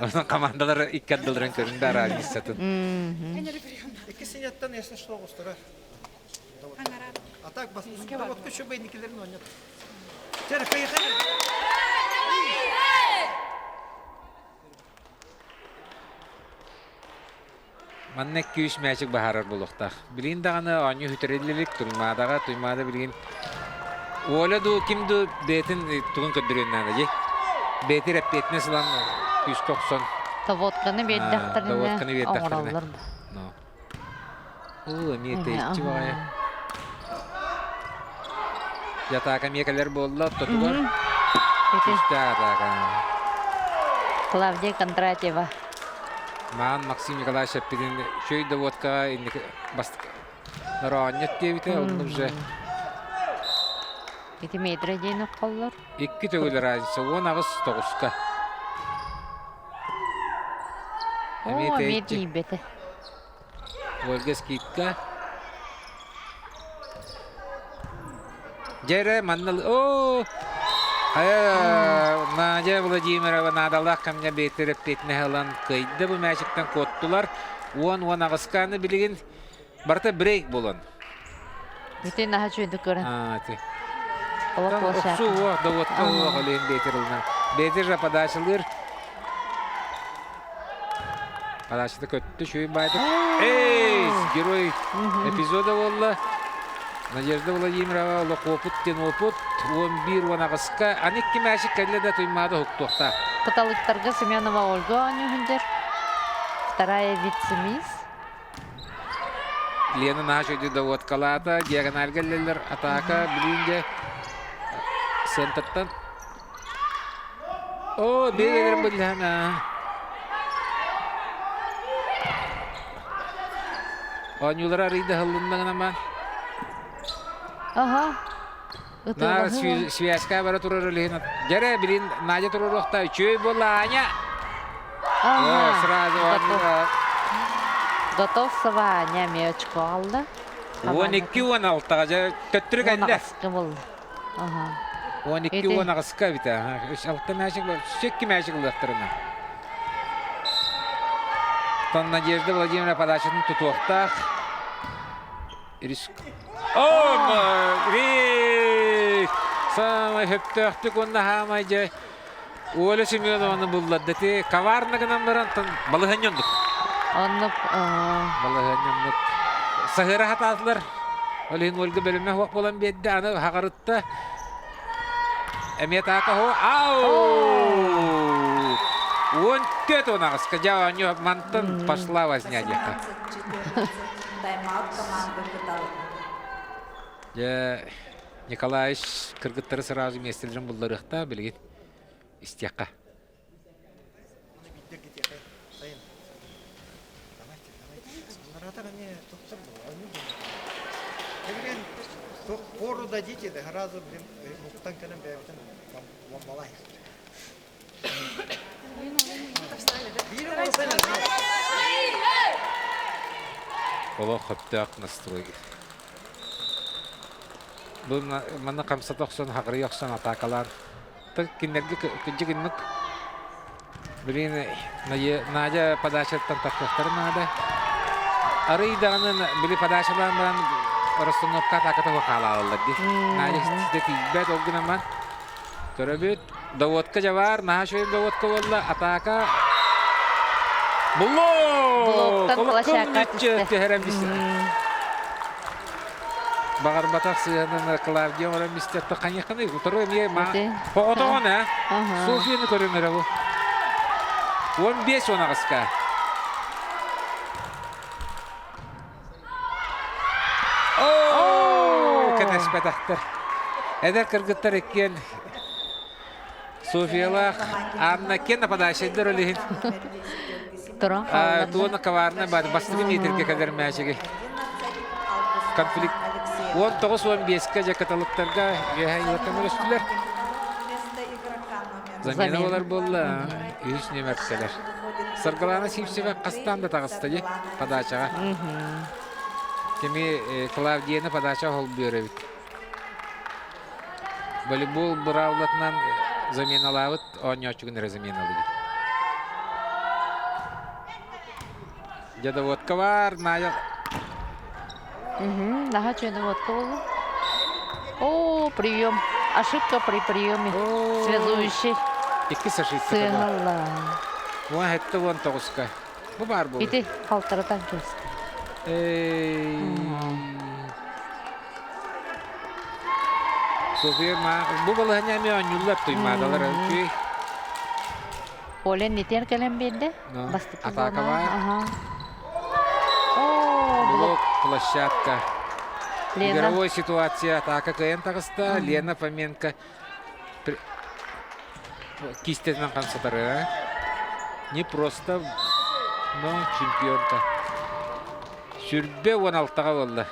Онон командалар икки ардыларын көрүндэ разницатын. Икки синяттан если что оҕустара. А так бас вот көчө бейникилерин ойнат. Тер поехали. Манна күүс мээчик баһарар буолуохтаах. Билигин даҕаны оонньуу хүтэриллилик Туймаадаҕа, Туймаада билигин Оля дуу, ким дуу бэйэтин тугун көрдөрүөн наада дии. Бэйэтигэр эппиэтинэс ылан күүскэ охсон. Доводканы биэрдэхтэринэ Доводканы биэрдэхтэринэ. оҥороллор. Но. Уу, эмиэ тэйиччи баҕайы. Атака эмиэ кэлэр буолла, ортотугар. Күүстээх атака. Клавдия Кондратьева. Маан Максим Николаевич эппитин үчүгэй доводкаҕа инники бастакы Нароонньот диэбитэ, онно уже Ити метро диэн оххоллор. Икки төгүл разница, 18 тоҕуска. Оо, Эмиэ эмиэ тэйиччи. тиийбэтэ. Ольга скидка. Дьэ манна оо хайа Надя Владимирова наадалаах кэмҥэ бэйэтэ эппиэтинэһи ылан кыайда бу мээчиктэн куоттулар. 10-10 аҕыскааны билигин барыта брейк буолан. Бүтүн наһаа үчүгэйдик көрөн. Аа, ти. Олох Охсуу уох, доводка уох олейн бэйэтэр ылынан. Бэйэтэ же подачалыыр. Подачата көттү, шүйін байды. Эй, герой эпизода буолла. Надежда Владимирова олох опыт диэн опыт. 11 аҕыска. Аны икки мээчик кэллэ да Туймаада уһуктуохтаах. Кыталыктарга Семенова Ольга оонньуу Вторая вице-мисс. Лена наһаа үчүгэйдик доводкалаата. Диагональга эллэллэр атака билиин дьэ центртан. О, бэйэлэрин биллэһэн Оонньуулара арыйда ыһыллыннаҕына Ага. Наар связка бара турар илиһин. Дьэрэ, билин Надя туруруохта үчүгэй буолла Аня. Ага. Сразу Готов Аня эмиэ очко алла. 12-16-ға дьэ төттөрү кэллэ. Буолла. Ага. 12-18-ка бит. Алта мээчик секки мээчик ылыахтарына. Тон Надежда Владимировна подачатын тутуохтаах. Риск. О, риск! Самай хөптөөхтүк уонна хаамай дьэ Оля Семенованы булларда ти коварно гынан баран балыһанньоннук. Оннук. Балыһанньоннук. Саһыра хатаатылар. Ол иһин Ольга бөлүмэ хуох буолан биэрдэ, аны хаҕарытта. Эмиэ таата хо ау! 14-18-ка дьэ оонньуу мантан пошла возня диэххэ. 18-14. Тайм-аут команды Кыталык. Дьэ Николаевич кыргыттары сразу миэстэлэрин булларыахта билигин истиэххэ. Биирдэ гитиэхэ сайын. Давайте, давайте. Наратар эмиэ тупсар буолла. Оонньуу Эбигэн хору дадите, да сразу, блин, муктан кэлэн бэйэбитин бомбалай. Биир оҕо Олох хөптөөх настрой. Бу манна хамсата охсон, хаҕырыйа охсон атаакалаан. Кинилэргэ кырдьык инник билигин Надя подачаттан тахсыахтара наада. Арый даҕаны били подачалаан баран расстановка атааката хаалааллар дии. Надя ситэ тиийбэт, ол гынан баран көрөбүт. Доводка дьабаар, наһаа үчүгэй доводка буолла. Атака Блок! Блоктан Колокол площадка түстэ. түһэрэн бистэ. Баҕарбатах сыһыанын Клавдия оҥорон бистэ. Ханьыханы утары эмиэ ма Ити. Хоҕотоҕон ээ. Аха. Софьяны көрөн эрэ бу. 15 он аҕыска. Оо, кэтэспэтэхтэр. Эдэр кыргыттар иккиэн Софиялаах Анна киэн нападающайдар ол иһин. Туран хааллар. Туона коварная бар бастакы метрге кэлэр мээчиги. Конфликт 19-15-ке дьэ каталыктарга үөһэ ыатан өрөстүлэр. Замена болар буолла. Үһүс нүөмэр кэлэр. Саргылана Сивцева хастаан да таҕыста дии подачаҕа. Кими Клавдияны подача холбуйар эбит. Волейбол быраабылатынан заменалаабыт оонньооччугун эрэ заменалыыбыт. Дедоводка бар, Надя. Угу, наһаа чудо-водка буолла. О, прием. Ошибка при приеме. Связующий. Иккис ошибка. Сыаналла. Уон хетте уон тоҕуска. Бу баар буолла. Ити халтаратан кэстэ. София ма бу балаһанньа эмиэ оонньууллар туймаадалар үчүгэй. Оля нитер кэлэн биэрдэ. Бастакы Атака зона. бар. Ага. О, Блок, площадка. Лена. Игровой ситуация. Атака кыайан таҕыста. Лена Фоменко кистэтинэн хамсатары. Не просто, но чемпионка. Сүрбэ 16-ға буолла.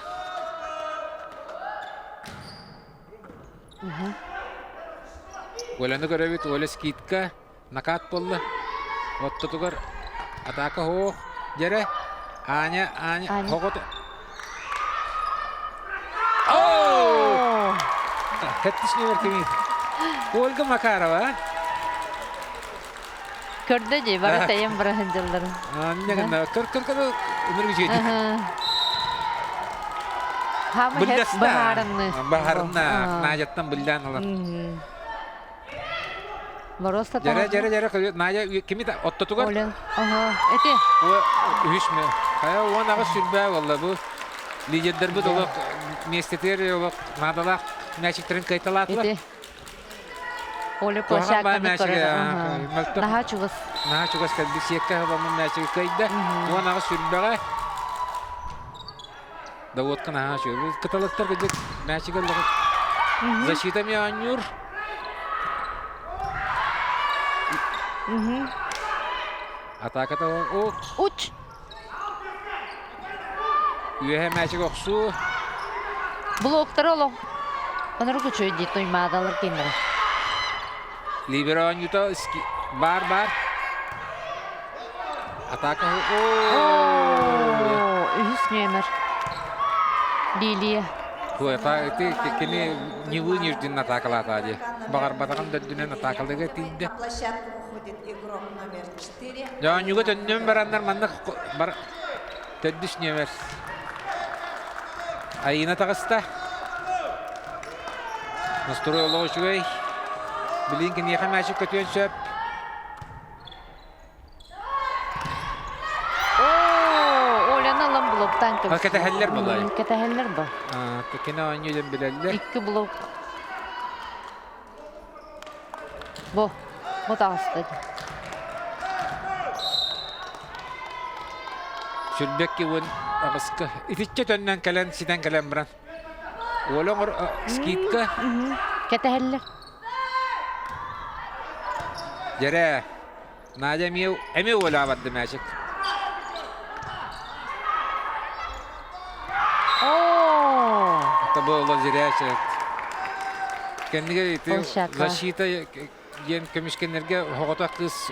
Оляны көрөбүт, Оля скидка, накат буолла. Оттотугар атака хоох. Дьэрэ, Аня, Аня, Аня. хоҕото. Оо! Хэттис нүмер кимий? Ольга Макарова. Көрдө дии, бары тэйэн бара сылдьалларын. Анна гына көр көр көр ынырык үчүгэйдик. Хаама хэт баһаарынны. Баһаарынна, Надяттан быллаан ылар. Мороз Дьэрэ дьэрэ дьэрэ Надя кими да оттотугар. Олен. Ага, эти. Үһүс мө. Хайа 18 сүрбэ болла бу. Лидердербит олох миэстэтигэр олох наадалаах мячиктерин кайталаатылар. Ити. Оля площадканы көрөр. Наһаа чугас. Наһаа чугас кэлбит сиэккэ хабаммын мээчиги кыайда. 18 сүрбэҕэ. Доводка наһаа үчүгэй. Кыталыктар кыдьык мээчиги ыллаҕыт. Защита ми оонньуур. Атаката Уч! Үөһэ мээчик охсуу. Блоктары олох. Онору үчүгэй дии туймаадалар кинилэр. Либеро оонньуута бар бар. Атака Оо, үһүс нүөмэр. Лилия. Ты кини не вынужден атакалаата дии. Баҕарбатаҕын да үрдүнэн атаакалыга тиийдэ. На площадку выходит игрок номер 4. Оонньууга төннөн бараннар манна бар төрдүс нүөмэр. Айына таҕыста. Настрой олох үчүгэй. Билин киниэхэ мээчик көтүөн сөп. Оо, Оляны ылан блоктаан А кэтэһэллэр балай. Кэтэһэллэр ба. Кини оонньуу диэн билэллэр. Икки блок. Бу, бу таҕыста. Сүрбэкки уон аҕыска. Итиччэ төннөн кэлэн, ситэн кэлэн баран. Оля оҥор скидка. Кэтэһэллэр. Дьэрэ, Надя эмиэ эмиэ Оля барда мээчик. Оо! Это было зряче. Кэннигэр ити защита диэн көмүскэннэргэ оҕото кыыс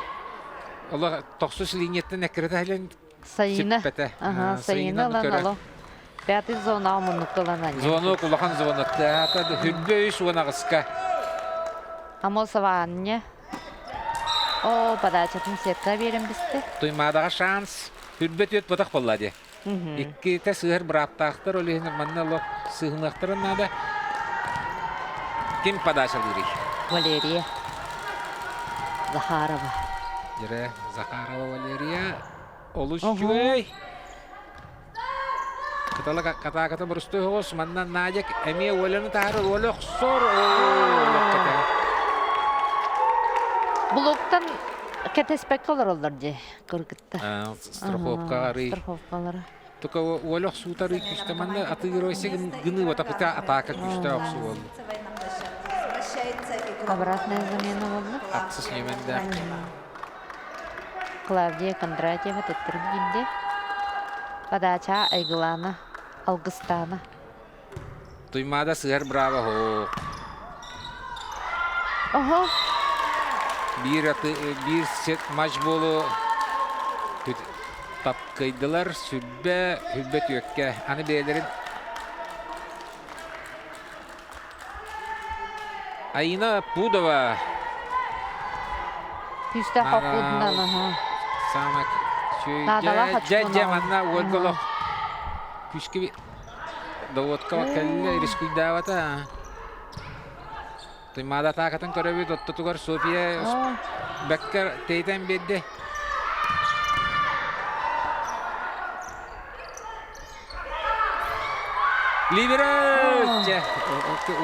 олох тохсус линияттан эккирэтэ иһилэн Сайына. сиппэтэ. Аха, Сайына ылан олох. Пятый зона муннукка ылан Звонок улахан звонок. Хүрбэ үс уон аҕыска. Амосова Анне. О, подачатын сетка биэрэн бисте. Туймаадаҕа шанс. Хүрбэ түөт ботах болла дии. Иккитэ сыһар бырааптаахтар, ол иһин манна олох сыһыныахтарын наада. Ким подачалыырый? Валерия Захарова. Дьэрэ, Захарова Валерия олус үчүгэй. Кытала катааката борустуой оҕус, манна Надя эмиэ Оляны таһаарар, Оля охсор, Блоктан кэтэспэккэ олороллор дии кыргытта. Страховка арый. Страховкалара. Только Оля охсуутары күүстэ манна атыыройся гыны вот апыта атака күүстэ охсуу болду. Обратная замена болду. Аксыс нөмэндээх. Клавдия Кондратьева төттөрү киирдэ. Подача Айгылана Алгыстаана. Туймаада сыһар браво хоох. Ого. Биир аты биир сет матч буолу тапкыйдылар сүрбэ сүрбэ түөккэ аны бэйэлэрин Аина Пудова. Күүстээх хоппутунан аха. Самый дьэ дьэ манна уолголох күүскэ доводка кэллэ рискуйдаабата. Туймаада атаакатын көрөбүт оттотугар София бэккэ тэйтэн биэрдэ. Ливера! Дьэ,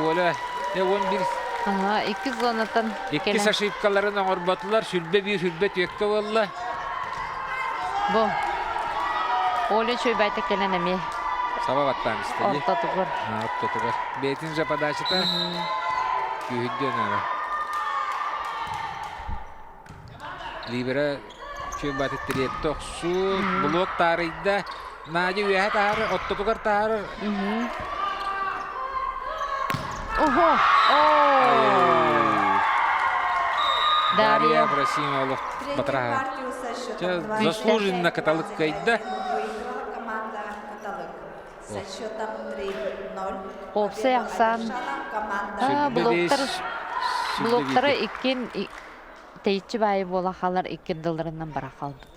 Оля, 11 Ага, икки зонаттан Иккис ошибкаларын оҥорботулар, сүрбэ биир, сүрбэ түөккэ буолла. Бу. Оля чөйбәйтэ кэлэн эмиэ. Саба баттаан истэ. Ортотугар. Ортотугар. Бэйэтин же подачата күүһүрдүөн ара. Либера чүөбаты тириэтте охсуу, блок таарыйда. Надя үөһэ таһаарар, оттотугар таһаарар. Ого! Дарья Абрасимова олох батыраһа. Заслуженно кыталык кыайда. Уопсай ахсаан блоктар блоктара иккин тэйиччи баайы буола хаалар иккин дылларынан бара хаалбыт.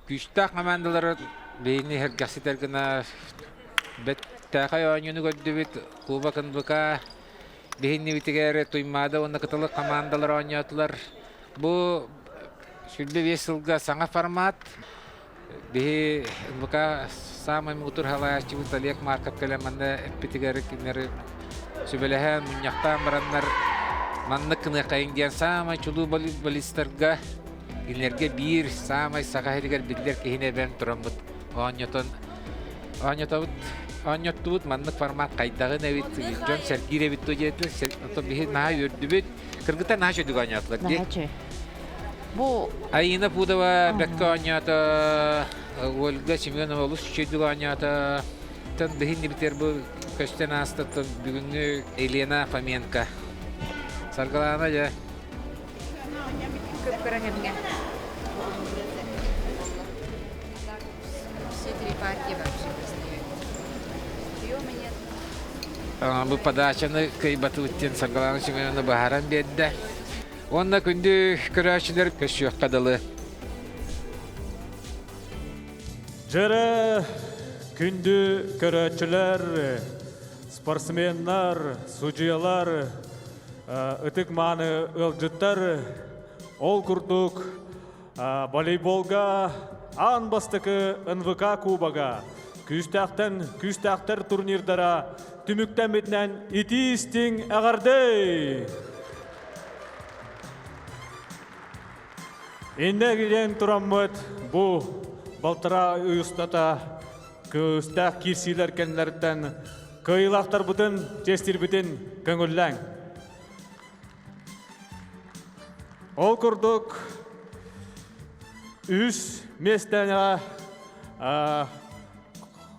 Күүстээх командалары биһини сэргэхситэр гына бэттээхэй оонньууну көрдүбүт. Кубок НБК биһиннибитигэр Туймаада уонна Кыталык командалар оонньоотулар. Бу 25 сылга саҥа формат. Биһи НБК саамай муҥутуур салайааччыбыт Олег Марков кэлэн манна эппитигэр кинилэри сүбэлэһэн, мунньахтаан бараннар маннык гыныаххайыҥ диэн саамай чулуу баллистарга кинилэргэ биир саамай саха сиригэр биллэр киһини эбэн тураммыт оонньотон оонньотобут оонньоттубут маннык формат хайдаҕын эбит дьон сэргиир эбит дуо диэтилэр оттон биһи наһаа үөрдүбүт кыргыттар наһаа үчүгэй оонньоотулар дии Бу Аина Пудова бэккэ оонньоото Ольга Семенова олус үчүгэйдик оонньоото Тон биһин бу көстөн аастаттан бүгүҥҥү Елена Фоменко Саргылаана дьэ Көп-көрө кэмҥэ. Все три партии вообще постоянно. Приема нет. Бу подачаны кыайбатыбыт диэн Саргылаана Семеновна быһааран биэрдэ. Уонна күндү көрөөччүлэр көрсүөххэ дылы. Дьэрэ күндү көрөөччүлэр, спортсменнар, судьуйалар, ытык-мааны ыалдьыттар ол курдук волейболга аан бастакы НВК Кубога күүстээхтэн күүстээхтэр турнирдара түмүктэммитинэн итии-истиҥ эҕэрдэ! Иннэ киирэн тураммыт бу балтараа ый устата күүстээх киирсиилэр кэннилэриттэн кыайыылаахтарбытын чиэстиирбитин көҥүллээҥ. Ол курдук үс миэстэни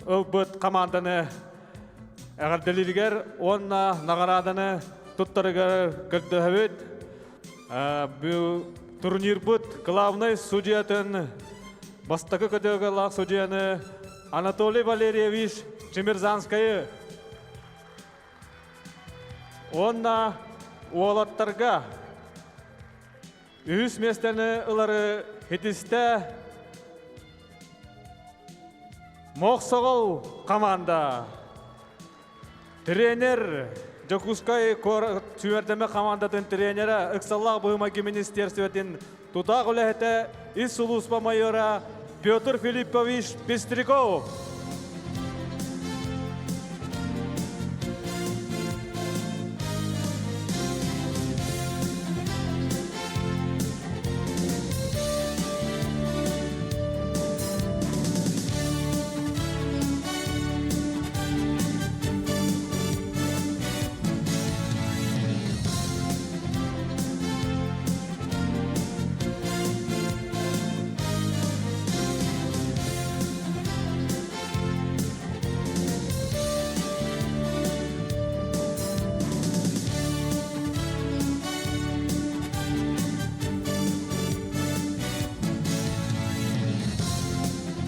ылбыт хамаанданы эҕэрдэлииригэр уонна наҕарааданы туттарыгар көрдөһөбүт. Турнирбыт главнай судьуйатын бастакы көтөөгөлаах судьуйаны Анатолий Валерьевич Чемерзанскайы уонна уолаттарга үһүс миэстэни ылары ситистэ. Мохсоҕол команда. Тренер Дьокуускай сүүмэрдэмэ командатын тренерэ ыксаллаах быһымайгы министерствотын тутаах үлэһитэ ис сулууспа майора Петр Филиппович Пестряков.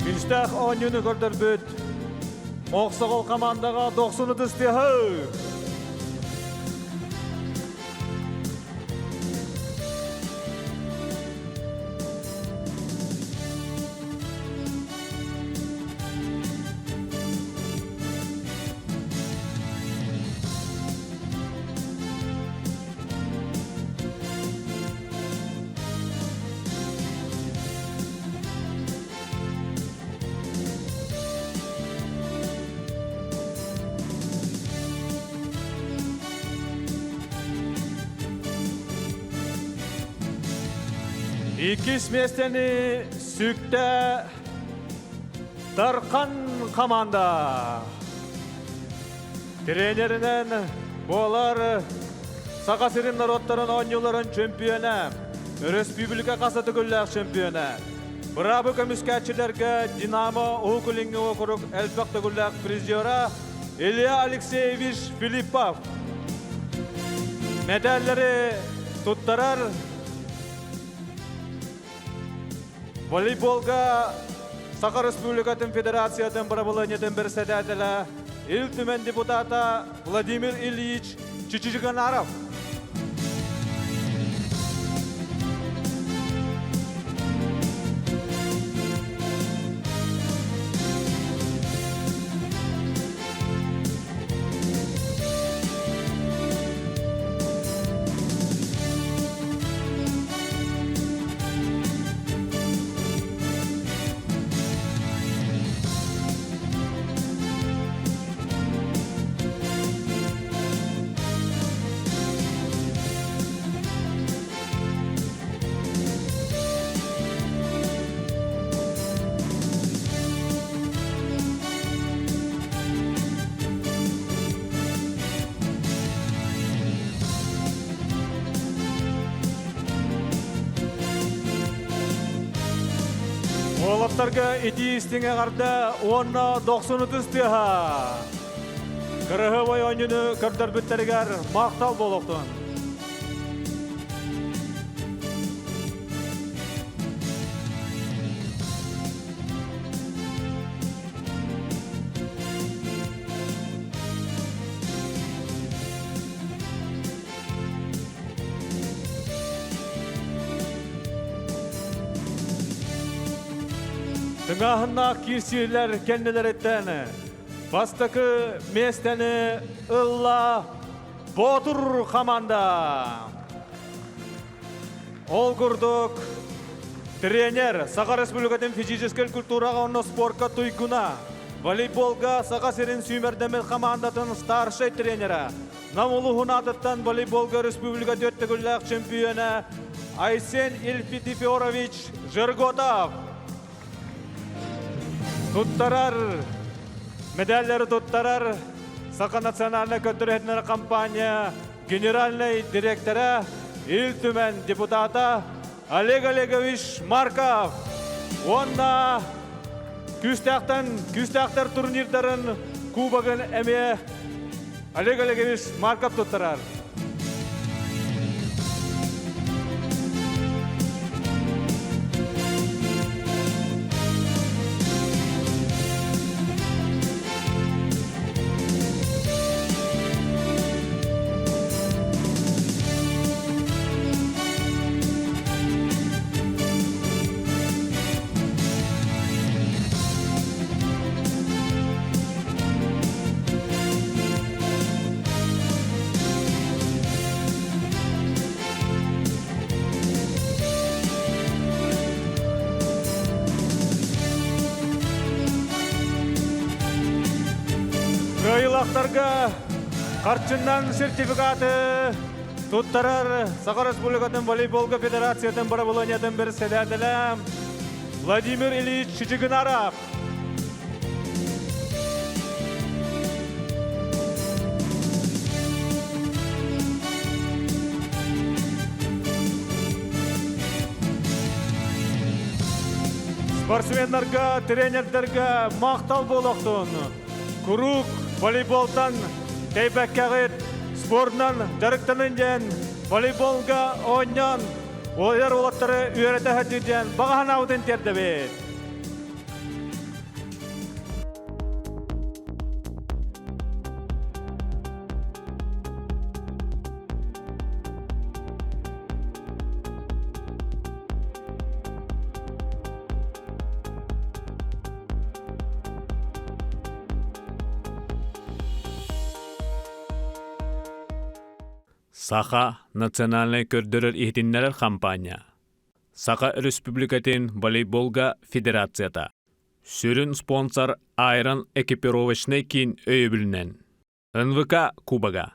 Күүстээх оонньууну көрдөрбүт Мохсоҕол командаҕа дохсун ытыс тыаһы! Иккис миэстэни сүктэ Тархан команда. Тренеринэн буолар Саха сирин норуоттарын оонньууларын чөмпүйөнэ, өрөспүүбүлүкэ хас да төгүллээх чөмпүйөнэ, быраабы көмүскээччилэргэ Динамо Уһук Илиҥҥи уокурук элбэх төгүллээх призера Илья Алексеевич Филиппов. Медаллары туттарар Волейболга Саха Республикатын Федерациятын бырабылыанньатын бэрэссэдээтэлэ, Ил Түмэн депутата Владимир Ильич Чичиганаров. Уолаттарга итии истиҥ эҕэрдэ уонна дохсун ытыс тыаһа. Кыраһыабай оонньууну көрдөрбүттэригэр махтал буолуохтун. Тыҥааһыннаах киирсиилэр кэннилэриттэн бастакы миэстэни ылла Боотур команда. Ол курдук тренер Саха Республикатын физическэй культураҕа уонна спорка туйгуна, волейболга Саха сирин сүүмэрдэммит хамаандатын старшай тренера, Нам улууһун аатыттан волейболга республика түөрт төгүллээх чемпиона Айсен Ильфидифорович Жерготов туттарар медаллары туттарар Саха национальнай көрдөрүһэтинэр компания генеральнай директора, Ил Түмэн депутата Олег Олегович Марков уонна күүстээхтэн күүстээхтэр турнирдарын кубогын эмиэ Олег Олегович Марков туттарар. Кыайыылаахтарга харчынан сертификаты туттарар Саха Республикатын волейболга федерациятын бырабылыанньатын председателэ Владимир Ильич Чичигинаров. Спортсменнарга, тренердерге мақтал болохтун. Куруук волейболтан тэйбэккэҕит спордунан дьарыктанын диэн волейболга оонньоон уоллар уолаттары үөрэтэ сылдьыы диэн баҕа санаабытын тиэрдэбит. Саха национальнай көрдөрөр-иһитиннэрэр хампаанньа Саха Өрөспүүбүлүкэтин волейболга федерацията Сүрүн спонсор Айрон экипировочнай киин өйөбүлүнэн НВК Кубога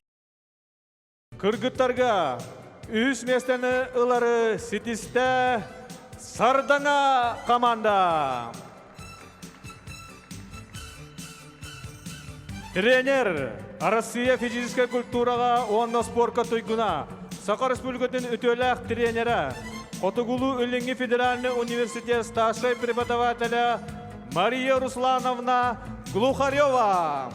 Кыргыттарга үс миэстэни ылары ситистэ Сардаҥа команда. Тренер Россия физическэй культураҕа уонна спорка туйгуна, Саха Республикатын үтүөлээх тренерэ, Хотугулуу-Илиҥҥи федеральный университет старшай преподавателя Мария Руслановна Глухарева.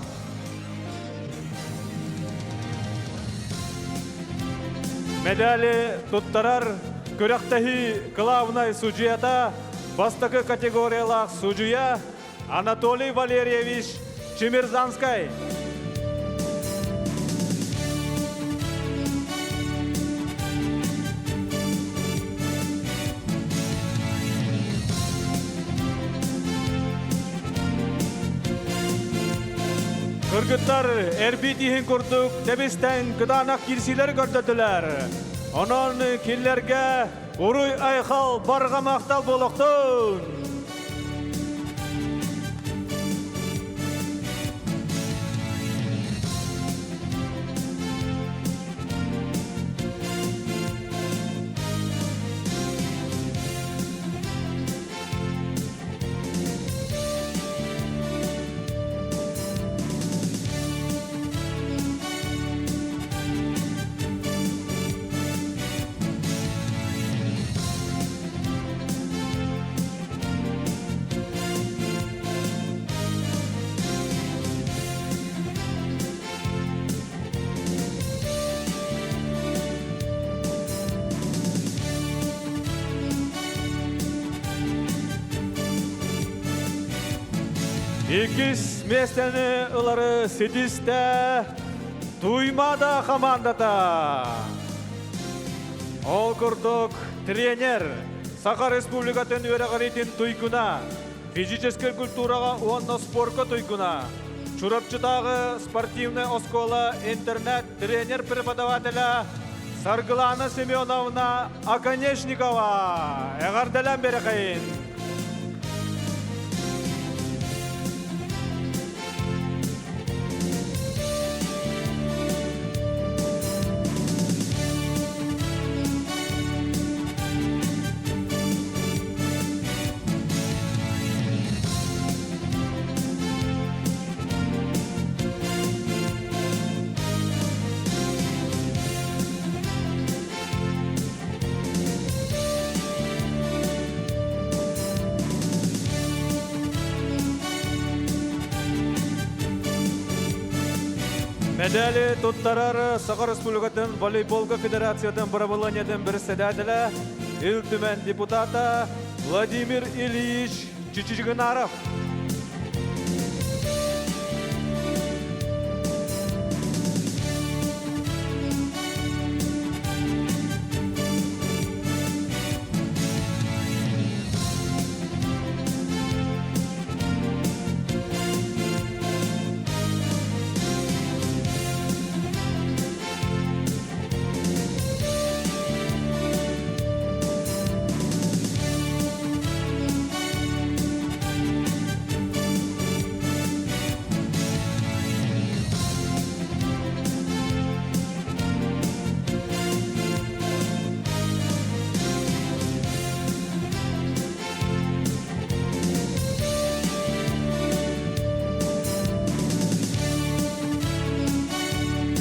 Медали туттарар күрэхтэһии главнай судьуйата бастакы категориялаах судьуйа Анатолий Валерьевич Чемерзанскай. Кыргыттар эрбит иһин курдук тэбистэн кытаанах кирсилэр көрдөтүлэр. Онон кинилэргэ уруй-айхал барҕа махтал буолуохтун! Иккис миэстэни ылары ситистэ Туймаада хамаандата. Ол курдук тренер Саха Республикатын үөрэҕириитин туйгуна, физическэй культураҕа уонна спорка туйгуна, Чурапчытааҕы спортивнай оскуола интернет тренер-преподавателэ Саргылана Семеновна Оконешникова эҕэрдэлээн бэрэхэйин! Медали туттарар Саха Республикатын волейболга федерациятын бырабылыанньатын председателэ, Ил Түмэн депутата Владимир Ильич Чичигинаров.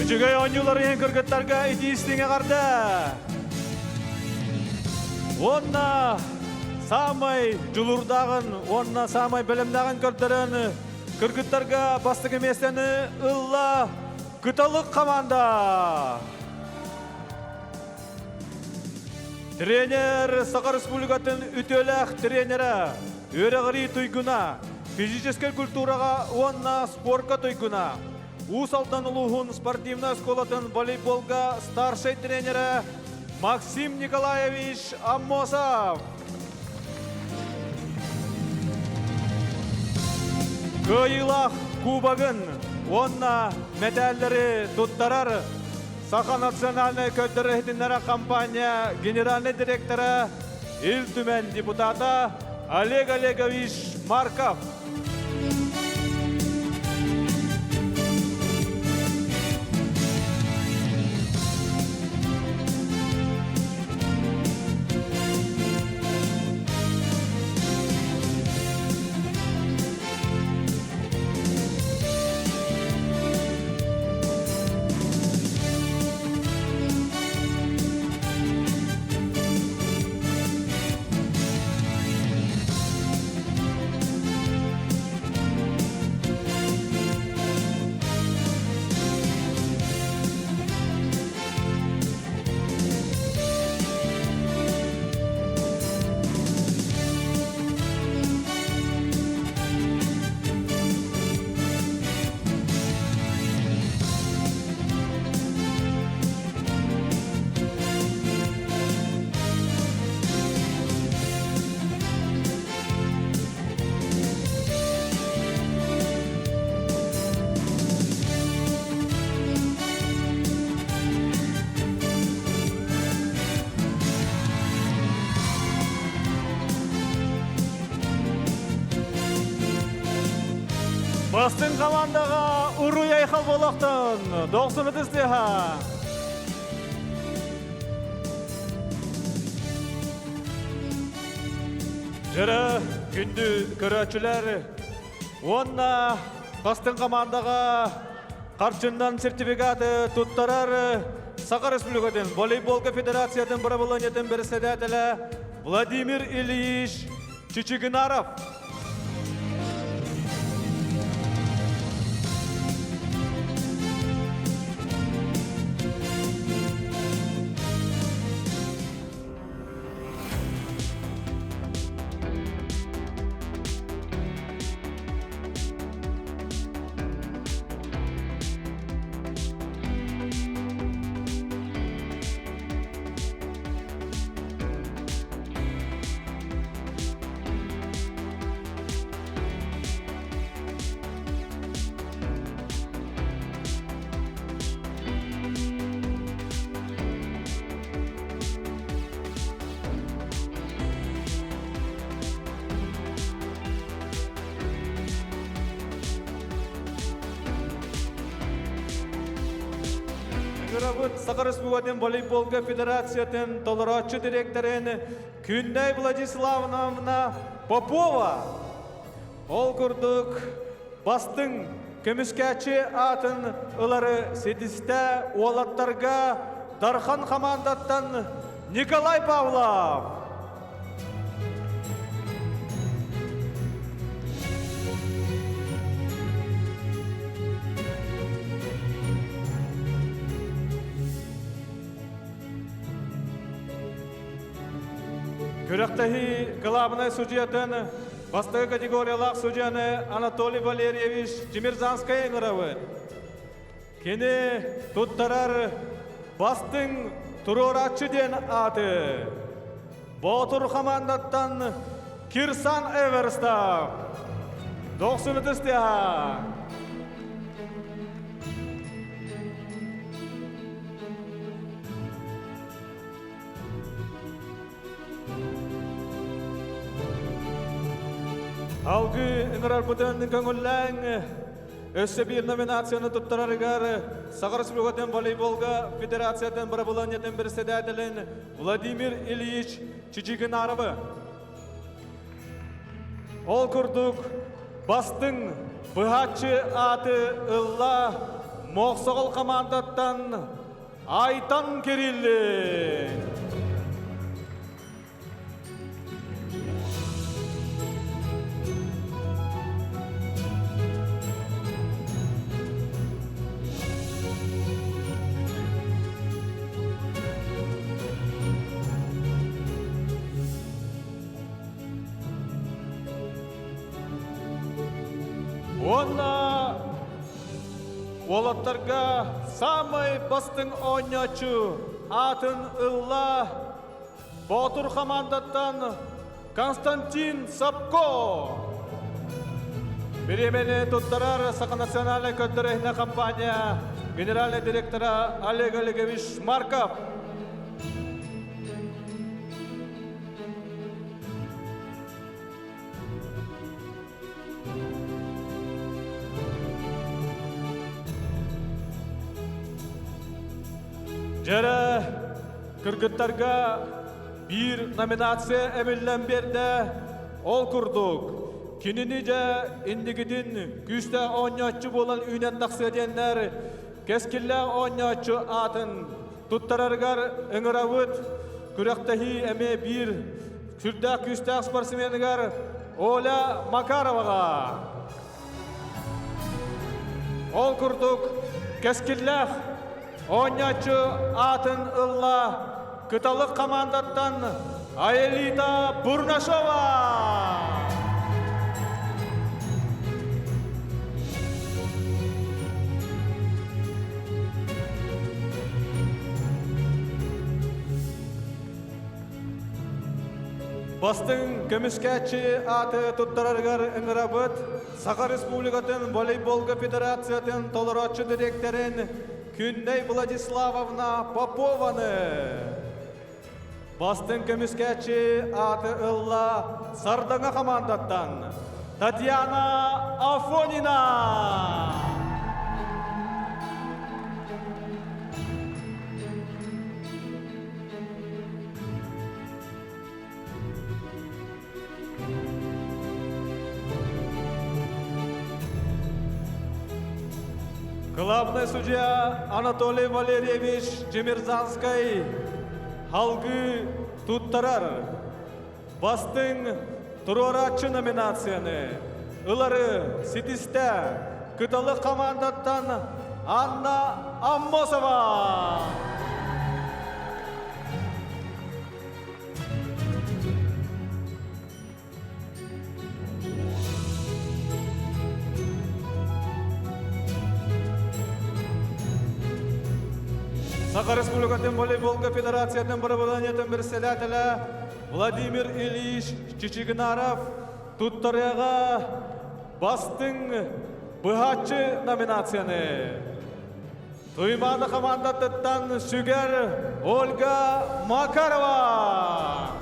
Үчүгэй оонньуулар иһин кыргыттарга итии-истиҥ эҕэрдэ! Уонна саамай дьулуурдааҕын уонна саамай бэлэмнээҕин көрдөрөн кыргыттарга бастакы миэстэни ылла Кыталык хамаанда! Тренер Саха Республикатын үтүөлээх тренерэ, үөрэҕирии туйгуна, физическэй культураҕа уонна спорка туйгуна, Уус Алдан улууһун спортивнай оскуолатын волейболга старшай тренерэ Максим Николаевич Аммосов. Кыайыылаах кубогын уонна мэтээллэри туттарар Саха национальнай көрдөрөр-иһитиннэрэр компания генеральнай директора, Ил Түмэн депутата Олег Олегович Марков. Бастыҥ командаҕа уруй айхал буолуохтун! Дохсун ытыс тыаһа! Дьөрө күндү көрөөччүлэр уонна бастыҥ командаҕа харчыннан сертификаты туттарар Саха Республикатын волейболга федерациятын бырабылыанньатын бэрэссэдээтэлэ Владимир Ильич Чичигинаров. Ыҥырабыт Саха Республикатын волейболга федерациятын толорооччу дириэктэрин Күннэй Владиславовна Попова. Ол курдук бастыҥ көмүскээччи аатын ылары ситистэ уолаттарга Дархан хамаандаттан Николай Павлов. Күрэхтэһии кылаабынай судьуйатын бастакы категориялаах судьуйаны Анатолий Валерьевич Тимирзанскай ыҥырабыт. Кини туттарар бастыҥ туруорааччы диэн ааты Боотур хамаандаттан Кирсан Эверстов. Дохсун ытыс тыаһа. Алгыы ыҥырарбытын көҥүллээҥ. Өссө биир номинацияны туттарарыгар Саха Республикатын волейболга федерациятын бырабылыанньатын председателин Владимир Ильич Чичигинаровы. Ол курдук бастыҥ быһааччы ааты ылла. Мохсоҕол хамаандаттан Айтан Кириллин. Уонна уолаттарга самай бастыҥ оонньооччу аатын ылла Боотур хамаандаттан Константин Сапко. Бириэмэни туттарар Саха национальнай көрдөрөһүнэ компания генеральный директора Олег Олегович Марков. Дьэрэ, кыргыттарга биир номинация эбиллэн биэрдэ. Ол курдук, кинини дьэ инникитин күүстээх оонньооччу буолан үүнэн тахсыа диэннэр кэскиллээх оонньооччу аатын туттарарыгар ыҥырабыт. Күрэхтэһии эмиэ биир сүрдээх күүстээх спортсменыгар Оля Макароваҕа. Ол курдук, кэскиллээх оонньооччу аатын ылла Кыталык хамаандаттан Аэлита Бурнашова! Бастыҥ көмүскээччи ааты туттарарыгар ыҥырабыт Саха Республикатын волейболга федерациятын толорооччу дириэктэрин Күннэй Владиславовна Попованы. Бастыҥ көмүскээччи ааты ылла Сардаҥа хамаандаттан Татьяна Афонина. Главный судья Анатолий Валерьевич Чемерзанскай халгы туттарар. Бастыҥ туруорааччы номинацияны ылары ситистэ Кыталык командаттан Анна Аммосова. Саха Республикатын волейболга федерациятын бырабыланиятын председателэ Владимир Ильич Чичигинаров туттарыаҕа бастыҥ быһааччы номинацияны Туймаада хамаандатыттан сүгэр Ольга Макарова.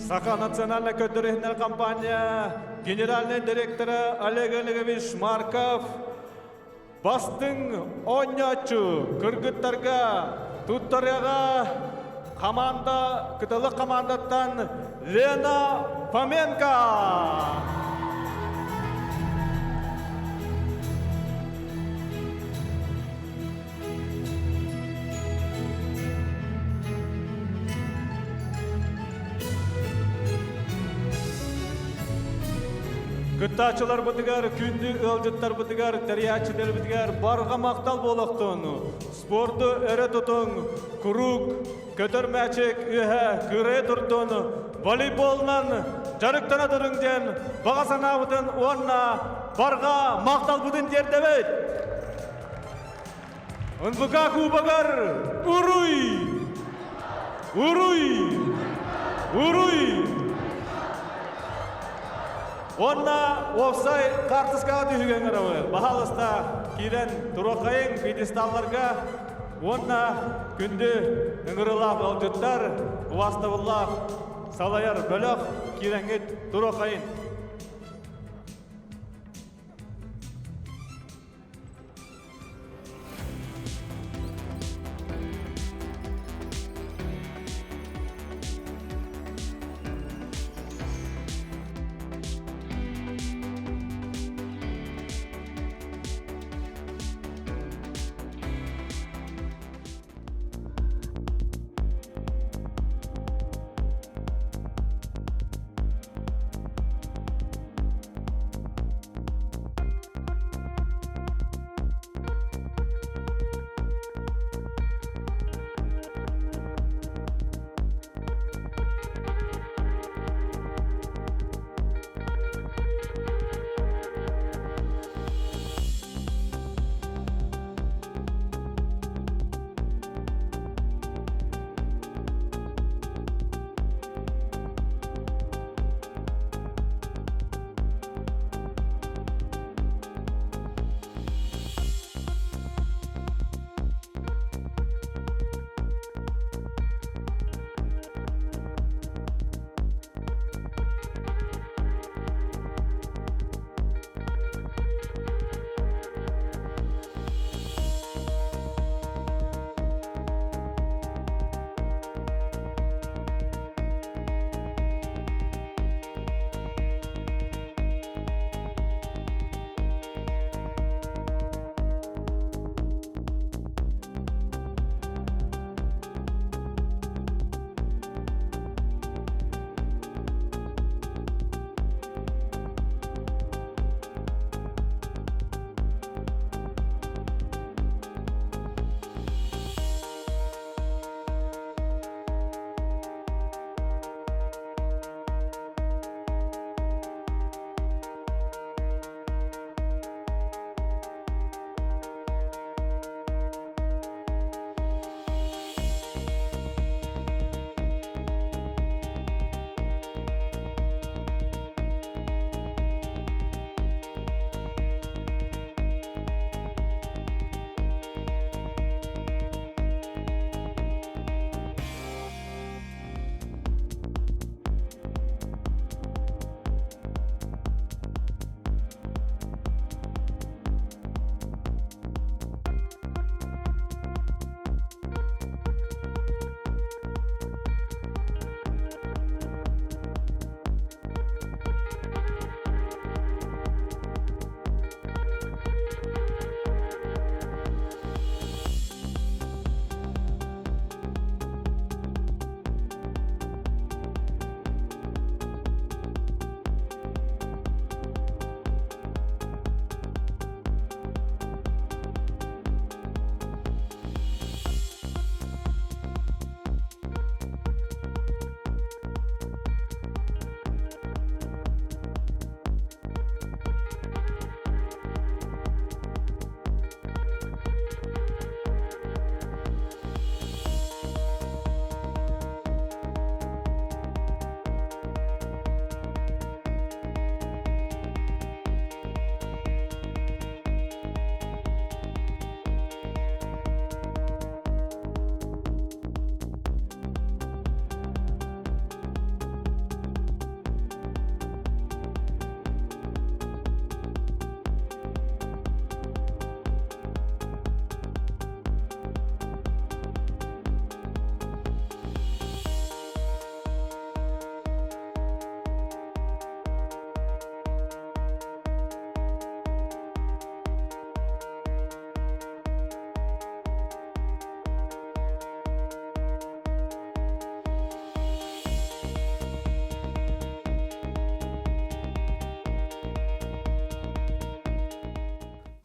Саха национальнай көрдөрүһүнэр компания генеральный директора Олег Олегович Марков Бастыҥ оонньооччу кыргыттарга туттарыаҕа хамаанда кыталык хамаандаттан Лена Фоменко. Кыттааччыларбытыгар, күндү ыалдьыттарбытыгар, тэрийээччилэрбитигэр барҕа махтал буолуохтун! Спорду өрө тутуҥ, куруук көтөр мээчик үөһэ кыырайа турдун, волейболунан дьарыктана туруҥ диэн баҕа санаабытын уонна барҕа махталбытын тиэрдэбит! НВК Кубогар Уруй! Уруй! Уруй! Уонна уопсай хаартыскаҕа түһүгэн ыҥырабыт. Баһаалыста киирэн туруоххайыҥ пьедесталларга уонна күндү ыҥырыылаах ыалдьыттар, убаастабыллаах салайар бөлөх киирэҥҥит туруоххайыҥ.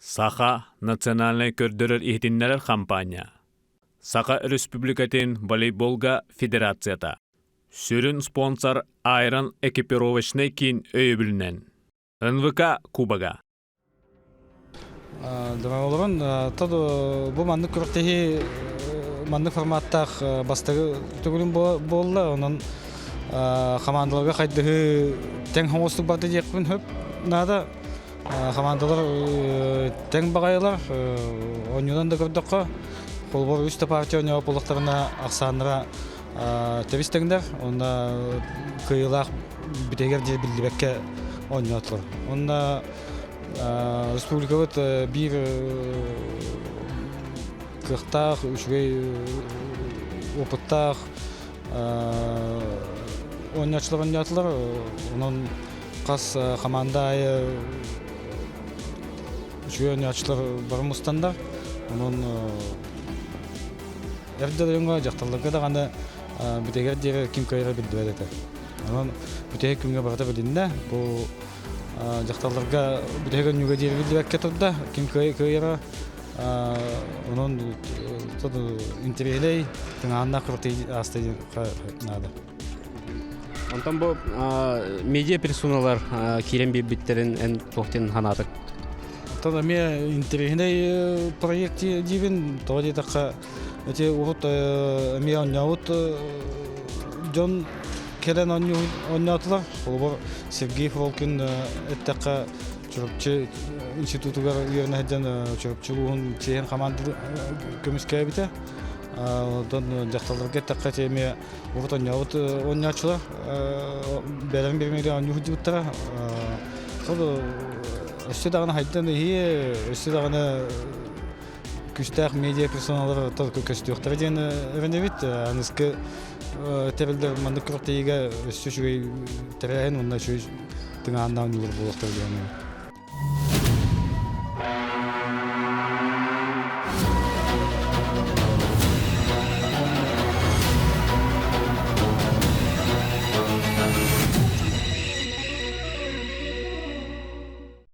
Саха национальнай көрдөрөр-иһитиннэрэр хампаанньа Саха Өрөспүүбүлүкэтин волейболга федерацията Сүрүн спонсор Айрон экипировочнай киин өйөбүлүнэн НВК Кубога. Олорон бу маннык күрэхтэһии маннык форматтаах бастакы төгүлүн буолла. Онон хамаандаларга хайдыһыы тэҥ хоҥостук барда диэхпин сөп наада. Хамаандалар тэҥ баҕайылар. Оонньуунан да көрдөххө, холобур үс да партия оонньообут буоллахтарына ахсааннара тэбис тэҥнэр. Онно кыайыылаах бүтэһигэр диэри биллибэккэ оонньоотулар. Онно республикабыт биир кыахтаах, үчүгэй опыттаах оонньооччулар оонньоотулар. Онон хас хамаанда аайы үчүгэй оонньооччулар бары мустаннар. Онон эр дьоҥҥо, дьахталларга даҕаны бүтэһигэр диэри ким кыайара биллибэт этэ. Онон бүтэһик күҥҥэ барыта билиннэ. Бу дьахталларга бүтэһик өнньүгэ диэри биллибэккэ турда. Ким кыайара онон интэриэһинэй тыҥааһыннаах күрэхтэһии ааста диэххэ наада. Онтон бу медиа персоналар киирэн биэрбиттэрин эн туох диэн санаатыҥ? Оттон эмиэ интэриэһинэй проект диибин. Тоҕо диэтэххэ, ити урут эмиэ оонньообут дьон кэлэн оонньоотулар. Холобур, Сергей Фролкин эттэххэ, Чурапчы институтугар үөрэнэ сылдьан Чурапчы улууһун чиэһин хамаанда көмүскээбитэ. Онтон дьахталларга эттэххэ, эмиэ урут оонньообут оонньооччулар бэлэм биримигэр оонньуу сылдьыбыттара. Сол өссө даҕаны хайдан иһиэ, өссө даҕаны күүстээх медиа персоналар көстүөхтэрэ диэн эрэнэбит. Аныскы тэрилдэр маннык күрэхтэһиигэ өссө үчүгэй тэрээһин уонна үчүгэй тыҥааннаах оонньуулар буолуохтара диэн.